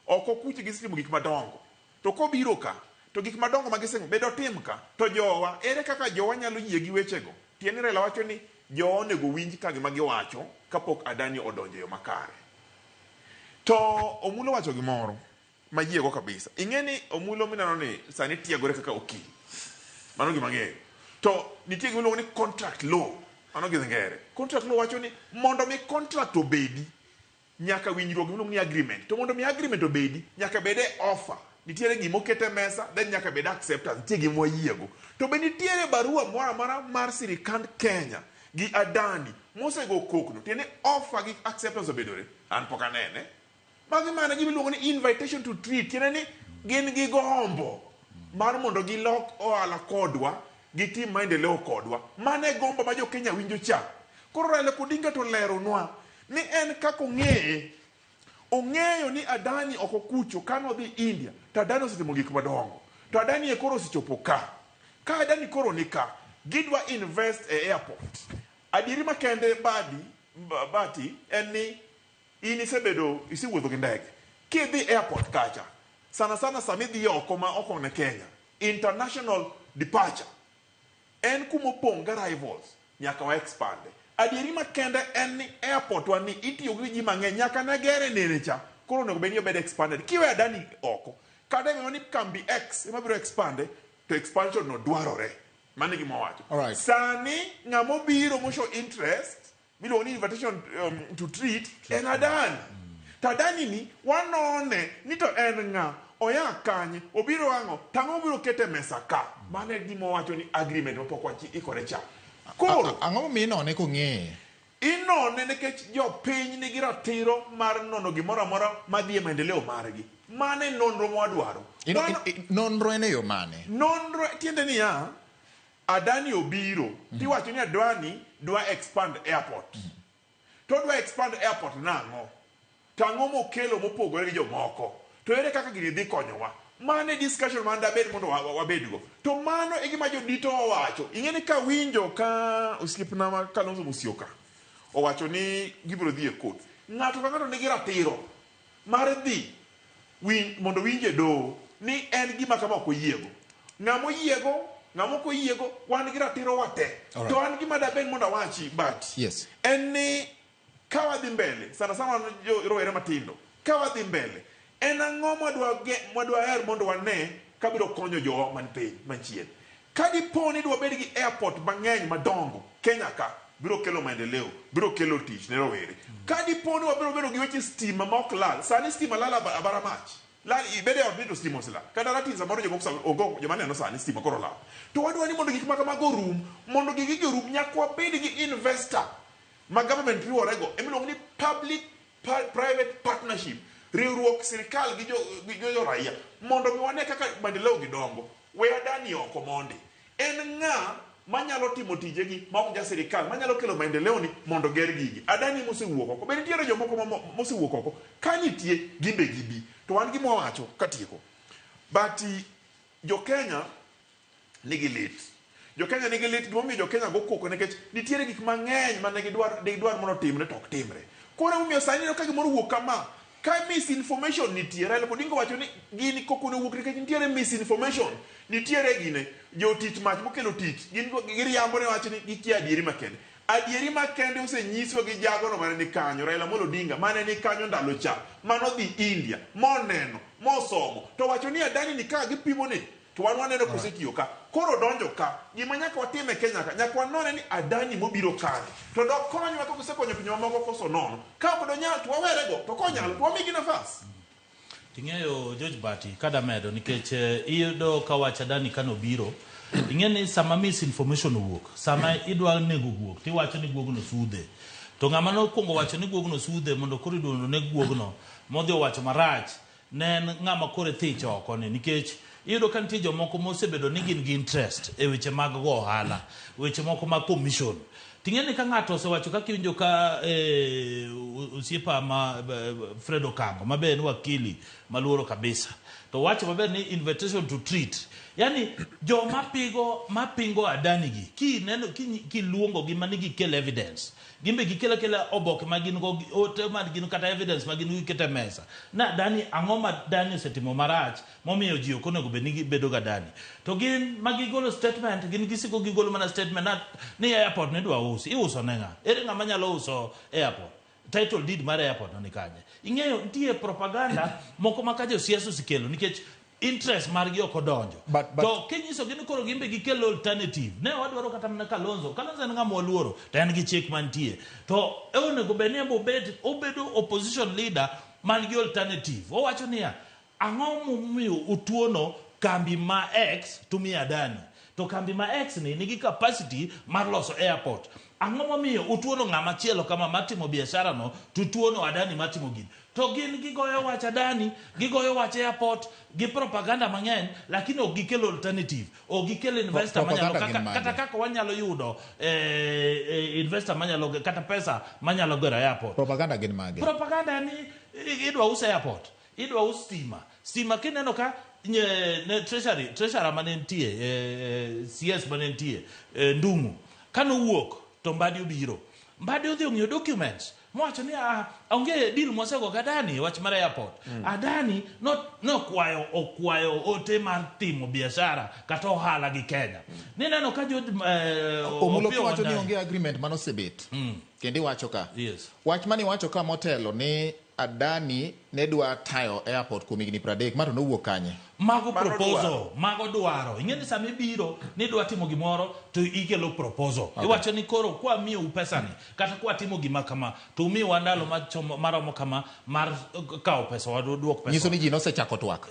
Oko kucho gisetimo gik madongo. To kobiro ka, to gik madongo ma gisetimo bende otim ka. To jowa, ere kaka jowa nyalo yie gi wechego? Tiende ni Raila wacho ni jowa onego winj ka gima giwacho kapok Adani odonjo e yo makare. To Omulo wacho gimoro mayiego kabisa. Ing'e ni Omulo mineno ni sani tiegore kaka okil. Mano gima ang'eyo. To nitie gima iluongo ni contract law. Mano gi ngere. Contract law wacho ni mondo mi contract obedi, nyaka winjruok miluongo ni agreement. To mondo mi agreement obedi, nyaka bed e offer. Nitiere gima oket e mesa, then nyaka bed acceptance. Nitie gima wayiego. To be nitiere barua moro amora mar sirikand Kenya gi Adani mosego kokno. Tiende ni offer gi acceptance obedore. An pok anene. Magi mana gima iluongo ni invitation to treat. Tiende ni gin gi gombo mar mondo gilok ohala kodwa, gitim maendeleo kodwa. Mano e gombo ma jo Kenya winjo cha. Koro Raila Odinga to leronwa ni en kaka ong'eye, ong'eyo ni Adani oko kucho kane odhi India to Adani osetimo gik madongo. To Adani e koro osechopo ka. Ka Adani koro ni ka, gidwa invest e airport. Adieri makende badi, bati en ni in isebedo, isewuotho gi ndege. Kidhi airport kacha, sana sana sama idhi oko ma oko ne Kenya, international departure, en kuma opong' gi arrivals, nyaka wa expand. Adieri makende en ni airport wa ni itiyo gi ji mang'eny, nyaka ne gere nene cha, koro onego bed ni obed expanded. Kiweyo Adani oko, kata iwacho ni kambi X ema biro expande, to expansion no dwarore. Mano e gima owacho. Alright. Sani ng'ama obiro moshow interest miluongo ni invitation to treat en Adani. To Adani ni wanone ni to en ng'a, oya kanye, obiro ang'o, to ang'o mobiro keto e mesa ka. Mano e gima owacho ni agreement mapok waikore cha. Koro Ang'o momiyo inone kong'eye? Inone nikech jopiny nigi ratiro mar nono gimoro amora madhi e maendeleo margi. Mano e nonro mwadwaro. Nonro en e yo mane? Nonro tiende niya, Adani obiro, tiwacho ni Adani dwa expand airport. To dwa expand airport nang'o? To ang'o mokelo mopogore gi jomoko? To ere kaka gini dhi konyowa? Mano e discussion man dabed mondo wabedgo. To mano e gima jodito owacho. Ing'e ni kawinjo ka osiepna ma Kalonzo Musyoka owacho ni gibiro dhi e court. Ng'ato ka ng'ato nigi ratiro mar dhi mondo winj e doho ni en gima kama ok oyiego. Ng'ama oyiego, ng'ama ok oyiego, wan gi ratiro wate. Alright. To an gima dabed mondo awachi, but Yes. en ni ka wadhi mbele, sana sana wan jo rowere matindo, ka wadhi mbele, en ang'o mwadwa her mondo wane kabiro konyo jowa man piny manchien. Ka dipo ni dwa bed gi airport mang'eny madongo Kenya ka, biro kelo maendeleo, biro kelo tich ne rowere. Ka dipo ni wabiro bedo gi weche stima ma ok lal, sani stima lal abara mach. Lal, ibede ot ni to stima oselal. Kata ratil samoro jomoko sa, onge joma neno sani stima koro lal. To wadwa ni mondo gik ma kamago orum, mondo gigi orum, nyaka wabed gi investor ma government riworego, emiluongo ni public private partnership. Riwruok sirikal gi jo, gi jo raia mondo mi wane kaka maendeleo gi dongo. We Adani oko mondi. En ng'a manyalo timo tijegi ma ok ja sirikal manyalo kelo maendeleo ni mondo ger gigi. Adani mosewuok oko. Be nitiere jomoko mosewuok oko? Ka nitie, gin be gibi. To wan gima wawacho katieko. But jo Kenya nigi lit. Jo Kenya nigi lit gimomiyo jo Kenya go koko nikech nitiere gik mang'eny mane gidwar gidwar mondo otimre to ok timre. Koro emomiyo sani ineno ka gimoro owuok kama, ka misinformation nitie, Raila Odinga owacho ni gini koko ne owuok nikech nitiere misinformation. Nitiere gine, jotich mach mokelo tich, gin giriambo ne wach ni gikia adieri makende. Adieri makende osenyiswa gi jagono mane ni kanyo, Raila Amolo Odinga, mane ni kanyo ndalo cha, manodhi India, moneno, mosomo, to wacho ni Adani ni kaka gipimo ni, to wan waneno kosetiyo ka. Koro donjo ka, gima nyaka watim e Kenya ka, nyaka wanone ni Adani mobiro kani, to dokonywa kaka osekonyo pinje mamoko koso nono. Ka ok donyal to wawerego, to konyalo to wamigi nafas. Ting'eyo George Bati kada medo nikech iyudo ka wach Adani kanobiro ing'e ni sama misinformation owuok sama idwa nego guok tiwacho ni guogno sudhe to ng'ama nokwongo wacho ni guogno sudhe mondo koro idwa neg guogno modhi owacho marach ne en ng'ama koro ithich oko ni nikech iyudo ka nitie jomoko mosebedo ni gin gi interest e weche mag go ohala weche moko mag commission ting'e ni ka ng'ato osewacho kaka iwinjo ka osiepa ma Fred Okango ma be en wakili maluoro kabisa to wacho maber ni invitation to treat yani joma pigo mapingo Adani gi kineno kiluongo gi mani gikel evidence gin be gikelo akela oboke ma gin go ote ma gin kata evidence ma gin go giketo e mesa na Adani ang'o ma Adani osetimo marach momiyo ji ok onego bed ni gibedo ga Adani to gin ma gigolo statement gin gisiko gigolo mana statement na, ni airport ne idwa usi iuso ne ng'a ere ng'ama nyalo uso airport title deed mar airport no ni kanye ing'eyo nitie propaganda moko ma ka josiasa osekelo nikech interest margi ok odonjo to kinyisogi ni koro gin be gikel alternative ne wadwaro kata mana Kalonzo Kalonzo en ng'ama waluoro to en gi chik mantie to onego bed ni obed obedo opposition leader man gi alternative owacho niya ang'o momiyo utuono kambi ma X tumiyo Adani to kambi ma X ni nigi capacity mar loso airport ang'o momiyo utuono ng'ama chielo kama matimo biashara no to utuono Adani matimo gini to gin gigoyo wach Adani gigoyo wach airport gi propaganda mang'eny lakini ok gikel alternative ok gikel investor manyalo kaka, kata kaka wanyalo yudo investor manyalo kata pesa manyalo gero airport propaganda gin mage propaganda ni idwa us airport idwa us stima stima kineno ka ne treasury treasurer mane nitie CS mane nitie Ndung'u kanowuok to Mbadi obiro Mbadi odhi ong'iyo documents mowacho ni onge deal mwasego gi Adani wach mar airport Adani nokwayo okwayo ote mar timo biashara kata ohala gi Kenya nineno ka George Omulo kiwacho ni onge agreement manosebet kendo iwacho ka yes. Wach mane iwacho ka motelo ni Adani ne dwa tayo airport kuom higni 30 ma to nowuok kanye? Mago proposal, mago dwaro. Ing'e ni sama ibiro ni idwa timo gimoro to ikelo proposal. Okay. Iwacho ni koro kwa miyou pesa ni kata kwa timo gima kama to umiwa ndalo maromo kama mar kawo pesa waduok pesa. Nyiso ni ji nosechako twak.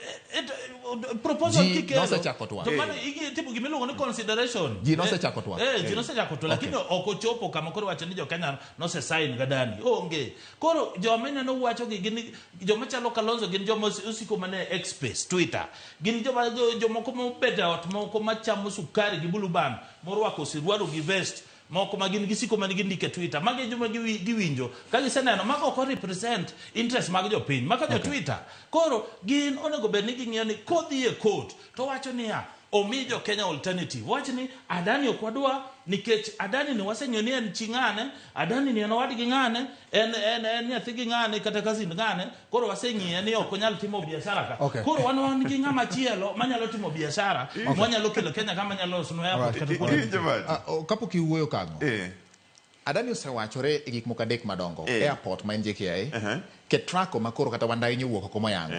Proposal ji kikelo nosechako twak. To mano itimo gima iluongo ni consideration. Ji nosechako twak. Ji nosechako twak lakini ok ochopo kama koro iwacho ni jo Kenya nose sign ga Adani. Onge. Koro joma ineno wacho gi gin joma chalo Kalonzo gin joma osiko mana e X space, Twitter. Gin joma jomoko mobet e ot moko machamo sukari gi blue band, morwako siruaru gi vest, moko ma gin gisiko mana gindiko e Twitter. Mago e joma giwinjo. Ka giseneno, mago ok represent interest mag jopiny. Maka jo Twitter. Koro gin onego bed ni ging'iyo ni kodhi e court to wacho niya, omi jo Kenya alternative. Wach ni Adani ok wadwa nikech Adani ni waseng'eyo ni en chi ng'ane, Adani ni en owadgi ng'ane, en en en nyathi gi ng'ane kata cousin ng'ane, koro waseng'iye ni ok onyal timo biashara ka. Okay. Koro wan wan gi ng'ama chielo manyalo timo biashara, mwanyalo kelo Kenya kama nyalo loso airport kata kuonde. Kapok iwuoyo kang'o? Adani osewachore e gik moko adek madongo. Airport ma en JKIA, Ketraco ma koro kata Wandayi nyowuok oko moyango.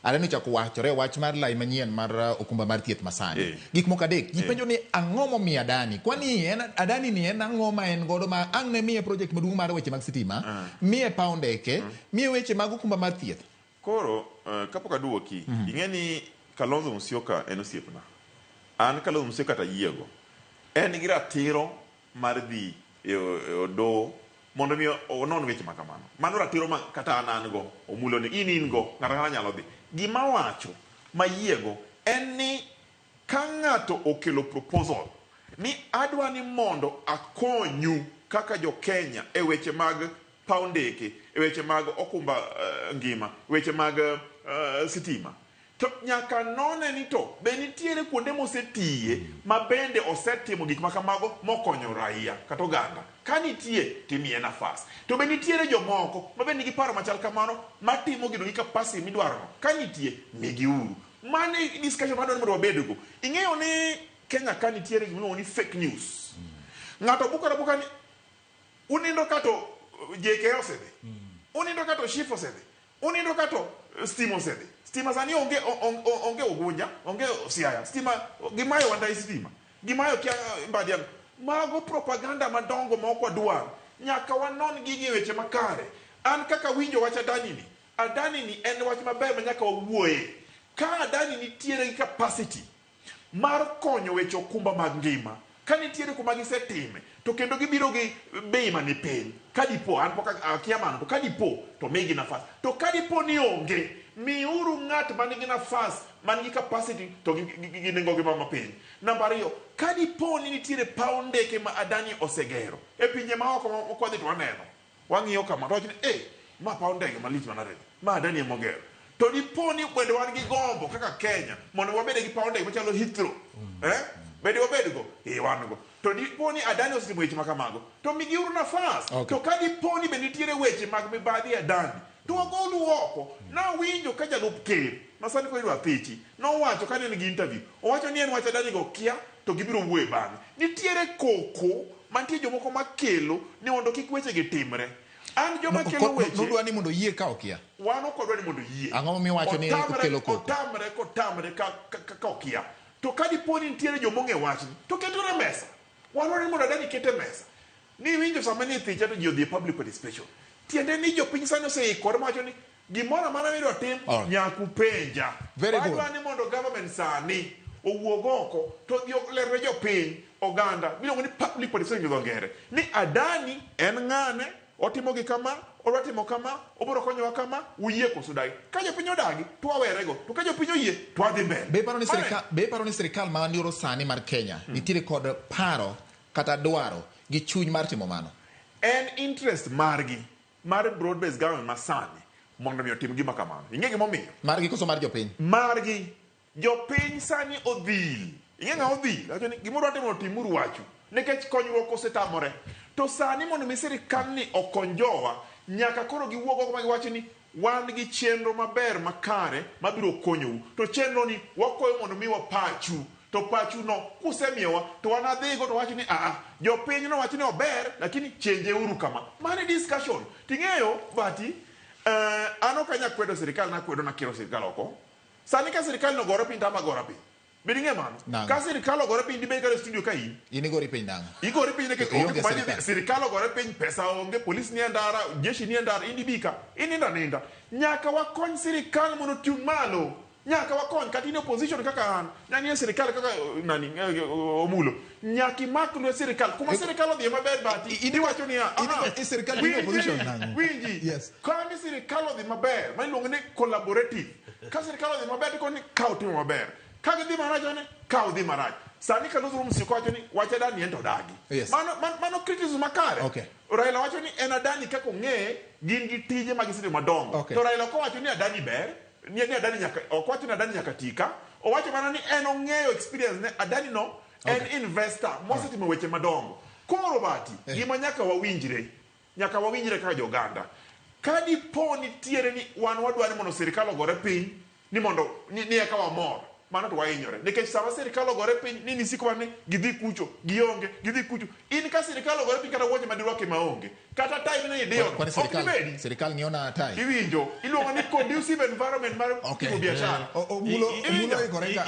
Adani ochako wachore wach mar lai manyien mar okumba mar thieth masani. Gik moko adek. Ji penjo ni ang'o momiyo Adani? Kwani en Adani ni en ang'o ma en godo ma ang' ne miye project maduong' mar weche mag sitima, miye paw ndeke, miye weche mag okumba mar thieth. Koro kapok aduoki, ing'e ni Kalonzo Musyoka en osiepna. An Kalonzo Musyoka tayiego. En gi ratiro mar dhi e doho Mondo mi onon weche ma kamano. Mano ratiro ma kata an an go, Omulo ni in in go, ng'ato ang'ata nyalo dhi. Gima awacho mayiego en ni ka ng'ato okelo proposal ni adwa ni mondo akonyu kaka jo Kenya e weche mag paw ndeke, e weche mag okumba ngima, weche mag sitima, To nyaka none ni to be nitiere kuonde mosetiye ma bende osetimo gik ma kamago mokonyo raia kata oganda. Ka nitie to imiye nafas. To be nitiere jomoko ma be nigi paro machal kamano matimo gino gi capacity midwarono? Ka nitie, migiuru. Mano e discussion madwaro ni mondo wabedgo. Ing'eyo ni Kenya ka nitiere gima iluongo ni fake news. Ng'ato bukore abuka ni unindo ka to JKIA osedhi. Unindo ka to SHIF osedhi. Unindo ka to stima osedhi. Stima sani onge onge Ugunja, onge Siaya. Stima gimayo Wandai stima. Gimayo kia Mbadi ang'o. Mago propaganda madongo ma ok wadwar. Nyaka wanon gigi e weche makare. An kaka awinjo wach Adani ni, Adani ni en wach maber ma nyaka wawuoye. Ka Adani nitiere gi capacity mar konyo weche okumba mag ngima ka nitiere kuma gisetime to kendo gibiro gi bei mani piny ka dipo an pok akia mano to ka dipo to migi nafas to ka dipo ni onge miuru ng'at man gi nafas man gi capacity to gi, gi, gi nengo gi ma piny. Namba ariyo ka dipo ni nitiere paw ndeke ma Adani osegero e pinje maoko ma kwadhi to waneno Wang'iyo kama to wacho ni eh, ma paw ndege malich manade ni, ma Adani ema ogero. To dipo ni bende wan gi gombo kaka Kenya mondo wabede gi paw ndege machalo Heathrow, eh? Bende wabed go? Eh, wan go. To dipo ni Adani osetimo weche ma kamago, to migiuru nafas. Okay. To ka dipo ni be nitiere weche mag mibadhi e Adani, to wagolu oko. Nawinjo ka jalup ker ma sani koro idwa thichi, nowacho kane en gi interview, owacho ni en wach Adani go okia to gibiro wuoye bang'e. Nitiere koko mantie jomoko makelo ni mondo kik wechegi timre. An joma kelo weche. Nudwa ni mondo oyie ka okia? Wan ok wadwa ni mondo oyie. Ang'o momiyo iwacho ni okelo koko? Otamre kotamre ka, ka, ka, ka okia. To ka dipo ni nitiere joma ong'e wachni, to ketore e mesa. Wan wadwa ni mondo Adani ket e mesa. Niwinjo sama ni thicha to ji odhi e public participation. Tiende ni jopiny sani oseikore mawacho ni Gimoro amora midwa tim Alright. nyaka upenja. Very good. Wadwa ni mondo government sani owuog oko to odhi oler ne jopiny, oganda, miluongo ni public participation gi dho ngere, ni Adani en ng'ane, otimo gi kama, odwa timo kama, obiro konyowa kama, uyie koso udagi. Ka jopiny odagi to wawerego, to ka jopiny oyie to wadhi mbele. Be iparo ni Mano e- sirkal, be iparo ni sirkal ma nyoro sani mar Kenya nitiere kod paro kata dwaro gi chuny mar timo mano? En interest margi mar broad based government masani mondo mi otim gima kamano. Ing'e gima omiyo? Margi koso mar jopiny? Margi. Jopiny sani odhil. Ing'e ng'a odhil? Wacho ni gima udwa timo timuru wachu. Nikech konyruok osetamore. To sani mondo mi sirkal ni okony jowa, nyaka koro giwuog oko ma giwacho ni wan gi chenro maber makare mabiro konyou. To chenro ni wakwayo mondo mi wapachu. To pachu no kusemiyowa to wanadhigo to wawacho ni aa, jopiny nowacho ni ober lakini chenje uru kama. Mano e discussion. Ting'eyo Bati, eh, an ok anya kwedo sirikal nakwedo nakiro sirikal oko. Sani ka sirikal nogore piny to an be agora piny. Be ding'e mano? Nang'o? Ka sirikal ogore piny dibed kata e studio ka in. In igori piny nang'o? Igori piny nikech To onge ionge kuma idhi. sirikal. Sirikal ogore piny, pesa onge, polis nie ndara, jeshi nie ndara, in dibi ka. Inindo aninda. Nyaka wakony sirikal mondo oting' malo. Nyaka wakony kata in e opposition kaka an, nyaka in e sirikal kaka eh, nani eh, eh, Omulo. Nyaka imak lwet sirikal. Kuma sirikal odhiye maber bati, iwacho niya, "Aha, i sirikal in e winji, opposition nang'o?" Winji. Yes. Ka ni sirikal odhi maber, ma iluongo ni collaborative. Ka sirikal odhi maber, to ni ka otimo maber. Ka gidhi marach, to ni ka odhi marach. Sani Kalonzo Musyoka wacho ni wach Adani en to odagi. Yes. Mano, mano, mano criticism makare. Okay. Raila wacho ni en Adani kaka ong'eye, gin gi tije ma gisetimo madongo. Okay. To Raila ok owacho ni Adani ber, ni ni Adani nyaka ok owacho ni Adani nyaka tika. Owacho mana ni en ong'eyo experience ne Adani no en investor mosetimo weche madongo. Koro bati, gima nyaka wawinjre, nyaka wawinjre kaka joganda. Ka dipo nitiere ni wan wadwa ni mondo sirikal ogore piny ni mondo ni, ni eka wamor, mano to wahinyore. Nikech sama sirikal ogore piny ni nisiko mana ni gidhi kucho, gionge, gidhi kucho. In ka sirikal ogore piny kata wuoche ma dirwaki maonge, kata tai mine idiyo no, Kwani ok sirikal, dibedi. sirikal ng'iyo na tai? Iwinjo, iluongo ni conducive environment mar Okay. timo biashara. Omulo Iwinjo? Omulo oikore ka.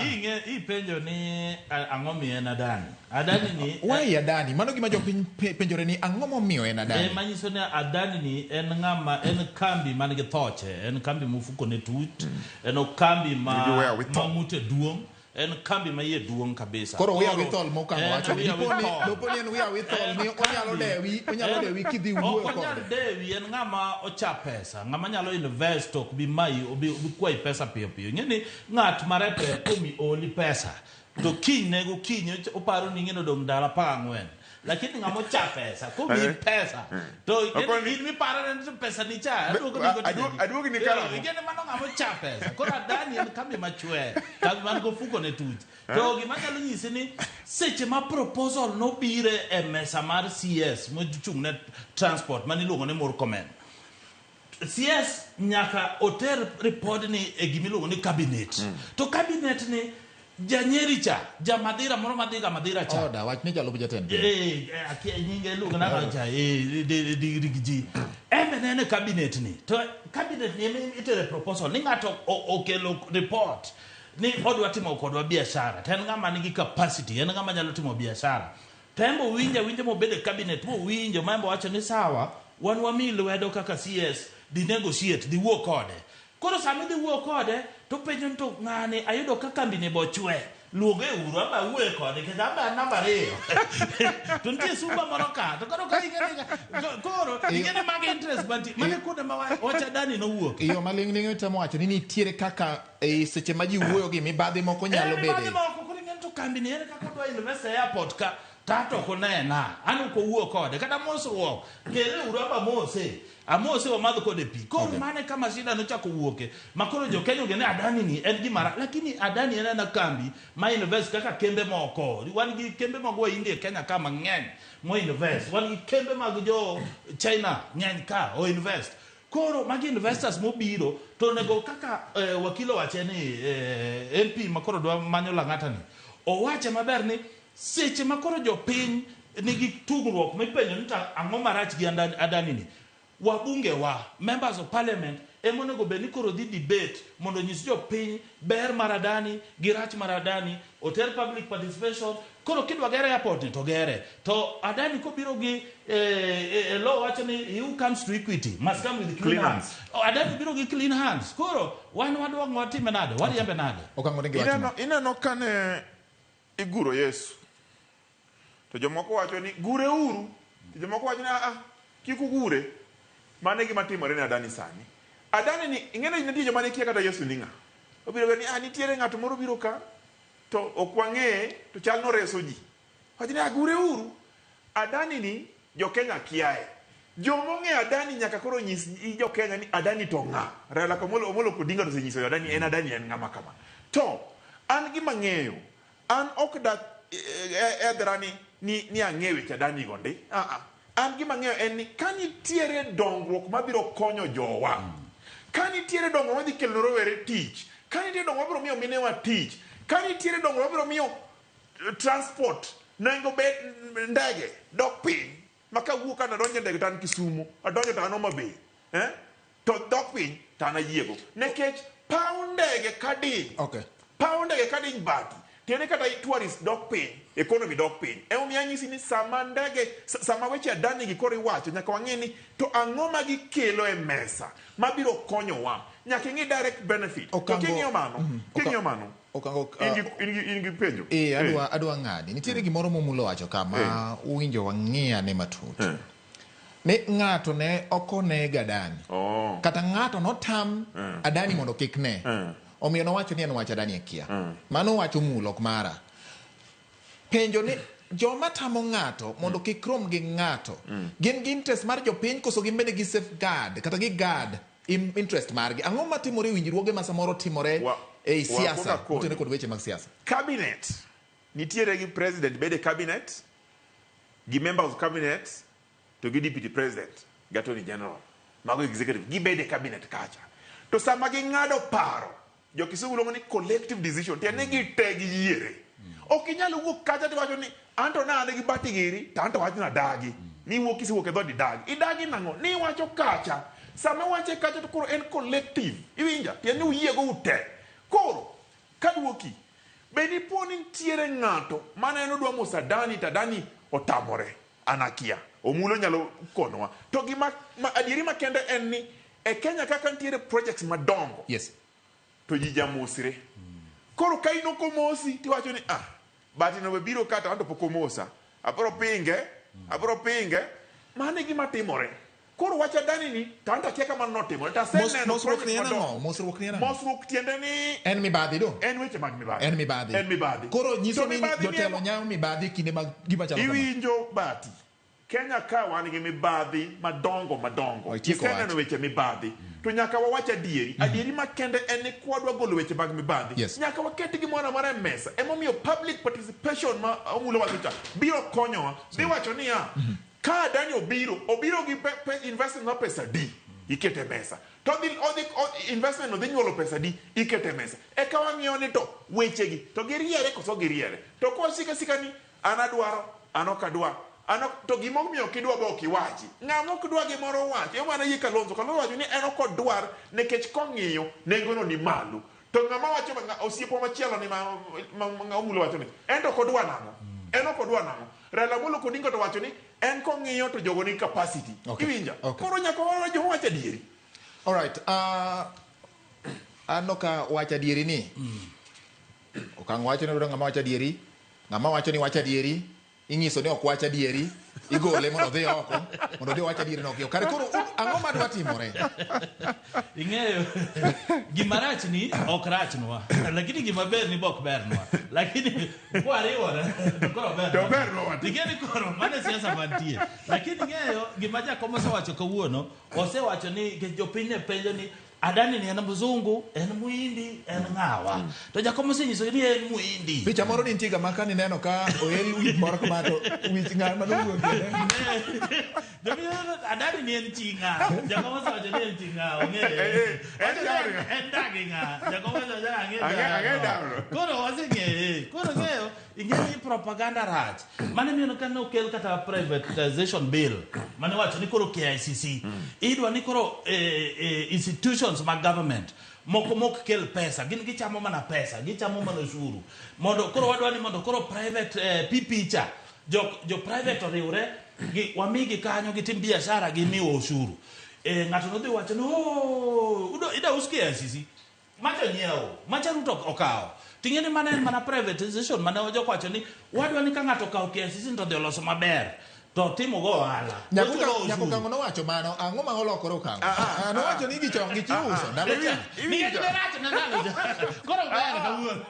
Ipenjo ni ang'o miyo en Adani? Adani ni Why Adani? Mano gima jopiny penjore ni ang'o momiyo en Adani? E manyiso ni Adani ni en ng'ama en kambi man gi thoche, en kambi mofuko ne tut, en kambi ma Everywhere with ma ng'ute duong'. En kambi ma iye duong' kabisa. Koro we are with all mokango En wacho ni we are with dipo ni all. dipo ni en we are with all ni En onyalo kambi. dewi onyalo En- dewi kidhi wuoyo Ok onyal kode. dewi, en ng'ama ocha pesa, ng'ama nyalo invest ok bi mayi, obi obi kwayi pesa piyo piyo. Ing'e ni ng'at ma reprep komi oli pesa, to kinyne gokinyi oparo ni ing'e ni odong' ndalo 14. Lakini ng'ama ocha pesa, komiyi Eh. pesa, to Okoni- in miparo ni pesa ni cha, Be- aduogo ni go aduogi ni karang'o? Ing'e ni mano ng'ama ocha pesa. Koro Adani en kambi machwe, kambi man gofuko ne tuch. To gima anyalo nyisi ni seche ma proposal nobire e mesa mar CS mochung' ne transport mane iluongo ni Murkomen. CS nyaka oter report ni e gima iluongo ni cabinet. To cabinet ni janyeri cha, jamadhira moro madhiga madhira cha. Oda wach ni jalup jatend piny. Eh, eh, akia nyinge iluongo nang'o cha? Eh, di- ji. En be ne en e cabinet ni. To cabinet ni ema itere proposal ni ng'ato okelo report ni odwa timo kodwa biashara. To en ng'ama nigi capacity, en ng'ama nyalo timo biashara. To en be owinjo awinja mobedo e cabinet mowinjo ma en be owacho ni sawa, wan wamiyi lwedo kaka CS, dhi negotiate, dhi wuo kode. Koro sama idhi wuo kode, to penjo ni to ng'ani ayudo ka kambi ni bochwe. Luonge uru amba awuoye kode nikech amba an namba ariyo. To nitie sumba moro ka. To koro ka ing'e ni koro ing'e ni mago interest mantie. Mano e kuonde ma wach Adani nowuok. E yo maling'ling' itemo wacho ni nitiere kaka e seche ma ji wuoyo gi mibadhi moko nyalo Eh, mibadhi bede. moko koro ing'e ni to kambi ni ere kaka odwa invest e airport ka to ato ok onena. An ok owuo kode kata mosruok. Kele uru amba amose. Amose wamadh kode pi. Koro okay. Mane kama shida nochako wuoke. Ma koro jo Kenya ogene Adani ni en gima rach. Lakini Adani en ena kambi ma invest kaka kembe moko. Wan gi kembe mag Wahindi e Kenya ka mang'eny mo invest. Wan gi kembe mag jo China ng'eny ka o invest. Koro magi investors mobiro to onego kaka wakil owache ni MP ma koro dwa manyo Lang'ata ni owache maber ni seche ma koro jopiny nigi tugruok mipenjo ni to ang'o marach gi Adani ni wabunge wa members of parliament ema onego bed ni koro dhi debate mondo onyis jopiny ber mar Adani gi rach mar Adani oter public participation koro kidwa ger airport ni to gere to Adani kobiro gi law wacho ni he who comes to equity must come with clean, Clean hands. hands. Adani biro gi clean hands koro wan wadwa watime nade wariembe nade Okango ni giwacho Ineno kane iguro Yesu to jomoko wacho ni gure uru to jomoko wacho ni ah kik ugure. Mano e gima timore ne Adani sani. Adani ni ing'e ni nitie joma ne kia kata Yesu ni ng'a. Obiro bedo ni ah nitiere ng'at moro biro ka to ok wang'eye to chal noreso ji. Wacho ni ah gure uru. Adani ni jo Kenya kiaye. Joma ong'eyo Adani nyaka koro nyis jo Kenya ni Adani to ng'a. Raila Amolo Odinga to osenyiso Adani en Adani en ng'ama kama. To an gima ng'eyo an ok da edhra ni ang'eyo weche Adani go ndi. An gima ng'eyo en ni ka nitiere dongruok mabiro konyo jowa, ka nitiere dongruok madhi kelo ne rowere tich, ka nitiere dongruok mabiro miyo minewa tich, ka nitiere dongruok mabiro miyo transport nengo be ndege dok piny ma kawuok ka nadonjo e ndege to an Kisumo, adonjo to an Homa Bay, to dok piny to an ayiego. Nikech paw ndege ka diny, paw ndege ka diny bati, tiende kata tourist dok piny, economy dok piny. Emomiyo anyisi ni sama ndege, sama weche Adani gi koro iwacho, nyaka wang'e ni to ang'o ma gikelo e mesa mabiro konyowa. Nyaka ing'i direct benefit. To king'iyo mano, king'iyo mano, Okango, in gi penjo. Adwa ng'adi. Nitiere gimoro momulo wacho kama uwinjo wang'i ane matut. Ni ng'ato ne ok oneg Adani. Kata ng'ato notam Adani mondo kik ne. Omiyo nowacho ni en wach Adani akia. Mano wacho mulo ok mara. Penjo ni joma tamo ng'ato mondo kik rom gi ng'ato gin gi interest mar jopiny koso gin bende gi safeguard kata gi guard interest margi. Ang'o matimore e winjruoge ma samoro timore ei siasa motenore kod weche mag siasa? Cabinet nitiere gi president bede cabinet gi members of cabinet to gi deputy president gi attorney general mago executive gibede cabinet kacha. To sama ging'ado paro jo Kisumu luongo ni collective decision tiende ni gite giyiere. Ok inyal wuok kacha tiwacho ni anto ne an gi bati giri to anto wacho ni adagi. Ni iwuok kisewuok e dhood idagi. Idagi nang'o? Ni iwacho kacha. Sama iwache kacha to koro en collective. Iwinja? Tiende ni uyiego ute. Koro kaduoki be dipo ni nitiere ng'ato mane en odwa moso Adani to Adani otamore. An akia. Omulo nyalo konwa. To gima adieri makende en ni e Kenya kaka nitiere projects madongo. Yes. To ji jamosre. Koro ka in ok omosi tiwacho ni ah, but no biro kata anto pok omosa. Abiro pinge, abiro pinge. Mano e gima timore. Koro wach Adani ni to anto akia kama notimore. To aseneno Mosruok ni project en ang'o? madongo. Mosruok ni en ang'o? Mosruok tiende ni En mibadhi do? En weche mag mibadhi. En mibadhi. En mibadhi. Koro nyiso To ni mibadhi ni jotelo en- nyayo mibadhi e kinde mag gima chalo kama. Iwinjo Bati. Kenya ka wan gi mibadhi madongo madongo. Otieko Iseneno wach. weche mibadhi. To nyaka wawach adieri. Adieri makende en ni kwadwa golo weche mag mibadhi. Yes. Nyaka waket gimoro amora e mesa. Emomiyo public participation ma Omulo wacho cha biro konyowa. Dhi wacho niya, ka Adani obiro, obiro gi investment mar pesa di, ikete e mesa. To odhi, odhi, investment no dhi nyuolo pesa di, ikete e mesa. Eka wang'iyo ni to wechegi, to giriere koso giriere. To kwasika sika ni an adwaro, an ok adwar. An ok, to gima omiyo ok idwa be ok iwachi. Ng'ama ok dwa gimoro owacho. Ema mana yie Kalonzo. Kalonzo wacho ni en ok odwar nikech kong'iyo nengono ni malo. To ng'ama wacho osiepwa machielo ni ma Omulo wacho ni en to ok odwa nang'o? En ok odwa nang'o? Raila Amolo Odinga to wacho ni en kong'iyo to jogo ni capacity. Okay. Iwinja? Okay. Koro nyaka wawacho wach adieri. All right. Anno ka wach adieri ni. Okang' wacho ni ng'ama wacho adieri, ng'ama wacho ni wach adieri, inyiso ni ok wach adieri, igole mondo odhi oko, mondo odhi owach adieri no ok. Kare koro ang'o madwa timore? Ing'eyo gima rach ni ok rachnwa, lakini gima ber ni bok bernwa, lakini kwariwore to koro To bernwa. Ing'eyo ni koro mano e siasa mantie, lakini ing'eyo gima Jakom osewacho kawuono, osewacho ni jopiny ne penjo ni Adani ni en mzungu, en muhindi, en ng'awa. To Jakom osenyiso ni en muhindi. Picha moro ni nitie ga ma ka nineno ka oel wich moro kama to wich ng'ama nowuok. Adani ni en chi ng'a. Jakom osewacho ni en chi ng'a, ong'eye. En dagi ng'a. Jakom osewacho ni ang'e dagi. Koro waseng'eye. Koro ng'eyo, ing'eyo ni propaganda rach. Mane miyo ka ne okel kata privatization bill, mane wacho ni koro KICC, idwa ni koro institutions mag government moko mok kel pesa, gin gichamo mana pesa, gichamo mana osuru. Mondo koro wadwa ni mondo koro private PP cha, jo private oriwre, gi wamigi kanyo gitim biashara gimiwa osuru. Ng'ato nodhi wacho ni, oh, ida us KICC. Macha nyiewo, macha Ruto okawo. Ting'e ni mano en mana privatization mane ojok wacho ni wadwa ni ka ng'ato okawo KICC to odhi oloso maber to timo go ohala. Nyako Okang'o nowacho mano, ang'o ma olokore Okang'o? Nowacho ni gichon gichiuso ndalo cha. Nikech ne rach na ndalo cha. Koro ber kawuono.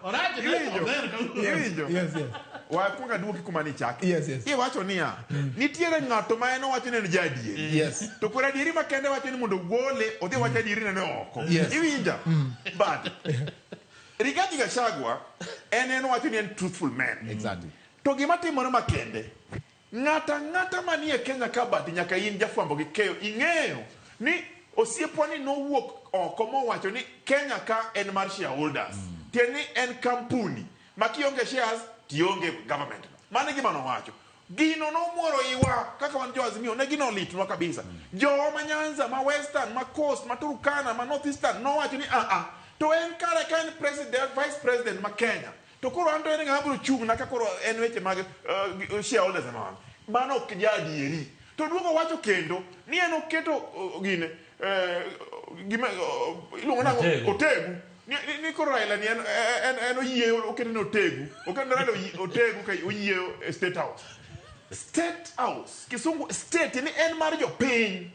Orach ne ober kawuono. Iwinjo? Yes, yes. Wakwong aduoki kuma nichake. Yes, yes. Iwacho niya, nitiere ng'ato ma en owacho ni en jaadieri. Yes. To koro adieri makende wacho ni mondo ogole, odhi owach adieri ne oko. Yes. Iwinja? But Rigathi Gachagua en owacho ni en truthful man. Exactly. To gima timore makende, ng'ata ng'ata manie Kenya ka but nyaka in jafwambo gi keyo ing'eyo ni osiepwa ni nowuok oko mowacho ni Kenya ka en mar shareholders. Tiende ni en kampuni ma kionge shares tionge government. Mano e gima nowacho. Gino nomworo iwa kaka wan jo Azimio, ne gino litnwa kabisa. Jowa ma Nyanza, ma Western, ma Coast, ma Turkana, ma North Eastern nowacho ni a to en kare ka en president, vice president ma Kenya. To koro an to en ng'ama biro chung' na ka koro en weche mag shareholders ema wan. Mano ok jaadieri. To duogo wacho kendo ni en oketo gine gima iluongo nang'o? Otegu. Ni koro Raila ni en oyie oketo ni otegu. Oketo ni Raila otegu ka oyie e State House. State House, kisungu state ni en mar jopiny.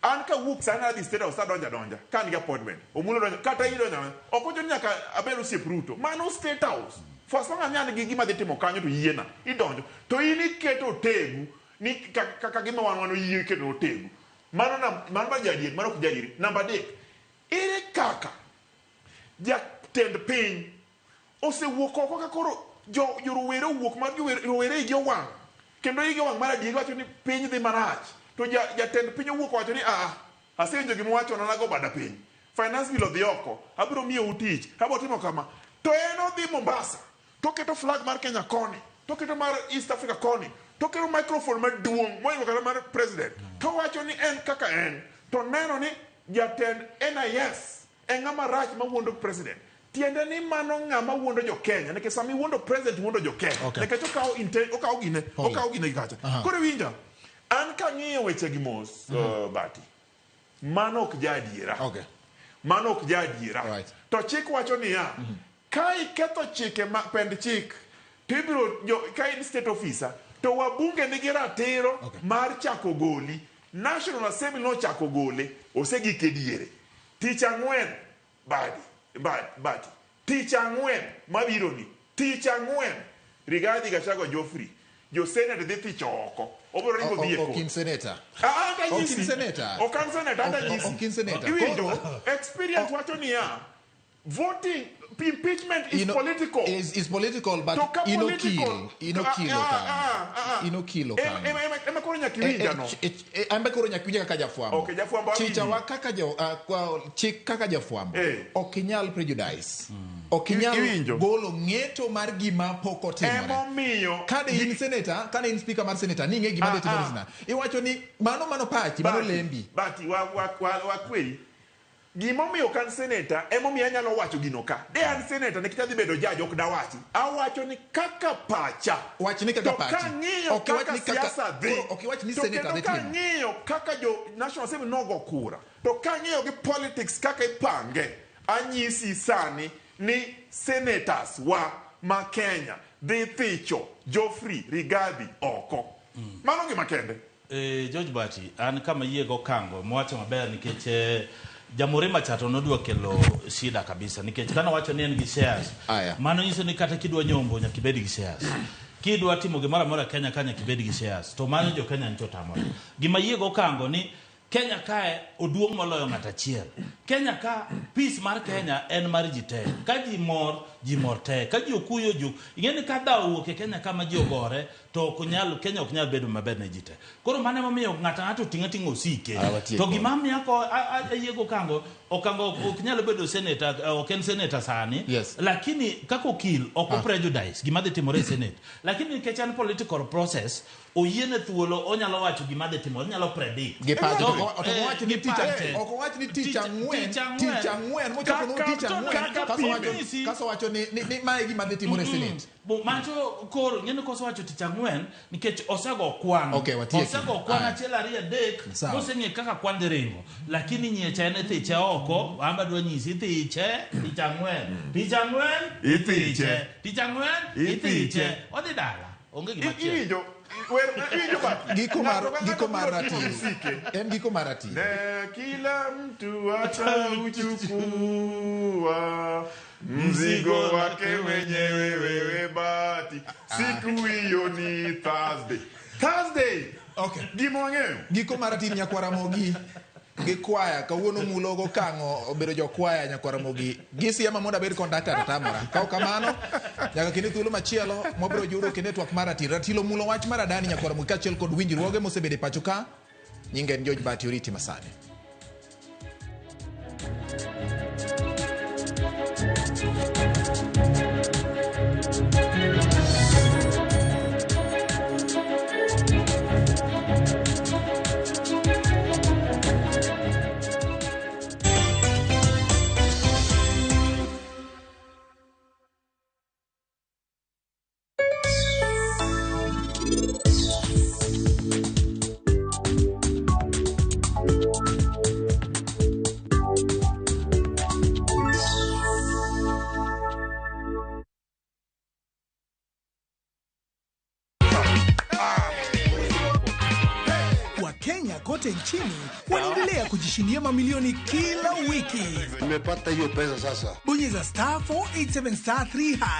An kawuok sani adhi State House adonja donja ka an gi appointment. Omulo donjo kata in donjo. Ok ochuno ni nyaka abed osiep Ruto. Mano State House. For as long as an gi gima dhi timo kanyo to yiena. Idonjo. To in iketo otegu ni kaka gima wan oyie keto otegu. Mano mano mar jaadier, mano ok jaadier. Namba 3. Ere kaka jatend piny osewuok oko ka koro jo rowere owuok mar rowere igi owang' kendo igi owang' mar adier wacho ni piny dhi marach to jatend piny owuok owacho ni aa asewinjo gima uwachona nago bada piny finance bill odhi oko abiro miyou tich abiro timo kama to en odhi Mombasa to oketo flag mar Kenya koni to oketo mar East Africa koni to oketo microphone maduong' moingo kata mar president to owacho ni en kaka en to neno ni jatend NIS en ng'ama rach mawuondo president. Tiende ni mano ng'ama wuondo jo Kenya nikech sama iwuondo president iwuondo jo Kenya. Okay. Nikech okawo gine, okawo gine gi kacha. Koro iwinja, an kang'iyo weche gi mos, Bati, mano ok jaadiera. Okay. Mano ok jaadiera. Right. To chik wacho niya, Ka iketho chike ma pend chik to ibiro ka in state officer to wabunge nigi ratiro mar chako goli. National Assembly nochako gole, osegik e diere. Tich ang'wen badi, bati. Tich ang'wen mabiro ni. Tich ang'wen Rigathi Gachagua Geoffrey. Jo Senate dhi thicho oko. Obiro ringo dhi e Ok court. in senator. Ah, Ok in anyisi. senator. Ok an senator, ata nyisi. Ok in senator. Iwinjo, experience wacho niya, voting, impeachment is political. Is political, but To ka in political- okil, in okil okang'. In okil okang'. Ema koro nyaka iwinja no. An be koro nyaka iwinja kaka jafwambo. Okay, jafwambo awinji. Chicha wa kaka jo, chik kaka jafwambo. Ok inyal prejudice. Ok inyal Iwinjo. golo ng'eto mar gima pok otimore. Emomiyo Kane in senator, kane in speaker mar senator, ning'e gima dhi timore e Senate. Iwacho ni mano pachi, mano lembi. Bati wa kweri. Gimomiyo ok an senator, emomiyo anyalo wacho gino ka. De an senator nikech adhi bedo judge ok dawachi. Awacho ni kaka pacha. Wach ni kaka To pachi. kang'iyo Ok iwach kaka ni kaka- siasa dhi. koro ok iwach ni To senator kendo dhi timo. kang'iyo kaka jo National Assembly nogo kura. To kang'iyo gi politics kaka ipange, anyisi sani ni senators wa ma Kenya dhi thicho Geoffrey Rigathi oko. Mano gima kende. George Bati, an kama yie go kango mowacho maber nikech Jamhuri cha to nodwa kelo shida kabisa nikech kane owacho ni en gi shares. Mano nyiso ni kata kidwa nyombo nyaka ibed gi shares. Kidwa timo gimoro amora Kenya ka nyaka ibed gi shares. To mano jo Kenya ncho otamore. Gima yie go kango ni Kenya kae oduong' moloyo ng'at achiel. Kenya ka peace mar Kenya en mar ji te. Ka ji mor, ji mor te. Ka ji okuyo ji. Ing'e ni ka dhawo owuok e Kenya kama ji ogore to ok nyal Kenya ok nyal bedo maber ne ji te. Koro mano emomiyo ng'ato ang'ato oting'o ating'a osike. To gima miyo ko ayiego kango Okango ok nyal bedo senator, ok en senator sani. Yes. Lakini kaka okil ok prejudice gima dhi timore e senate. Lakini nikech en political process, oyiene thuolo onyalo wacho gima dhi timore, onyalo predict. Gi pache. To To owacho ni gi tich pache. ok owach ni tich ang'wen, tich ang'wen. tich ang'wen, mochopo no tich ang'wen, Kaka kaso wacho ni mae gima dhi timore e senate. Macho koro ng'eni kosewacho tich ang'wen nikech osego kwan. Okay, watieki. Osego kwan Aya. achiel ariyo adek Sawa. moseng'e kaka kwan dhi ringo. Lakini nyiecha en ithiche oko, an be adwa nyisi ithiche tich ang'wen. Tich ang'wen Ithiche. Tich ang'wen Ithiche. Odhi dala. Onge gima chielo. Iwinjo, iwinjo Bati. Giko mar Ng'ato ka giko ng'ato mar biro ting'o ratil. misike. En giko mar ratil. Ne kila mtu atauchukua mzigo wake mwenyewe wewe Bati. Siku hiyo ni Thursday. Thursday. Okay. Gima wang'eyo. Giko mar ratil nyakwara Ramogi gi kwaya kawuono mulo go kang'o obedo jokwaya nyakwara Ramogi gisiema mondo abed conductor to tamora. Ka ok kamano nyaka kinde thuolo machielo mwabiro yudo kendo e twak mar ratil. Ratil omulo wach mar Adani nyakwara Ramogi kaachiel kod winjruoge mosebedo e pacho ka. Nyinge en George Bati oriti masani. Wakenya kote nchini wanaendelea kujishindia mamilioni kila wiki. Nimepata hiyo pesa sasa. Bonyeza star 487 star 3 hash.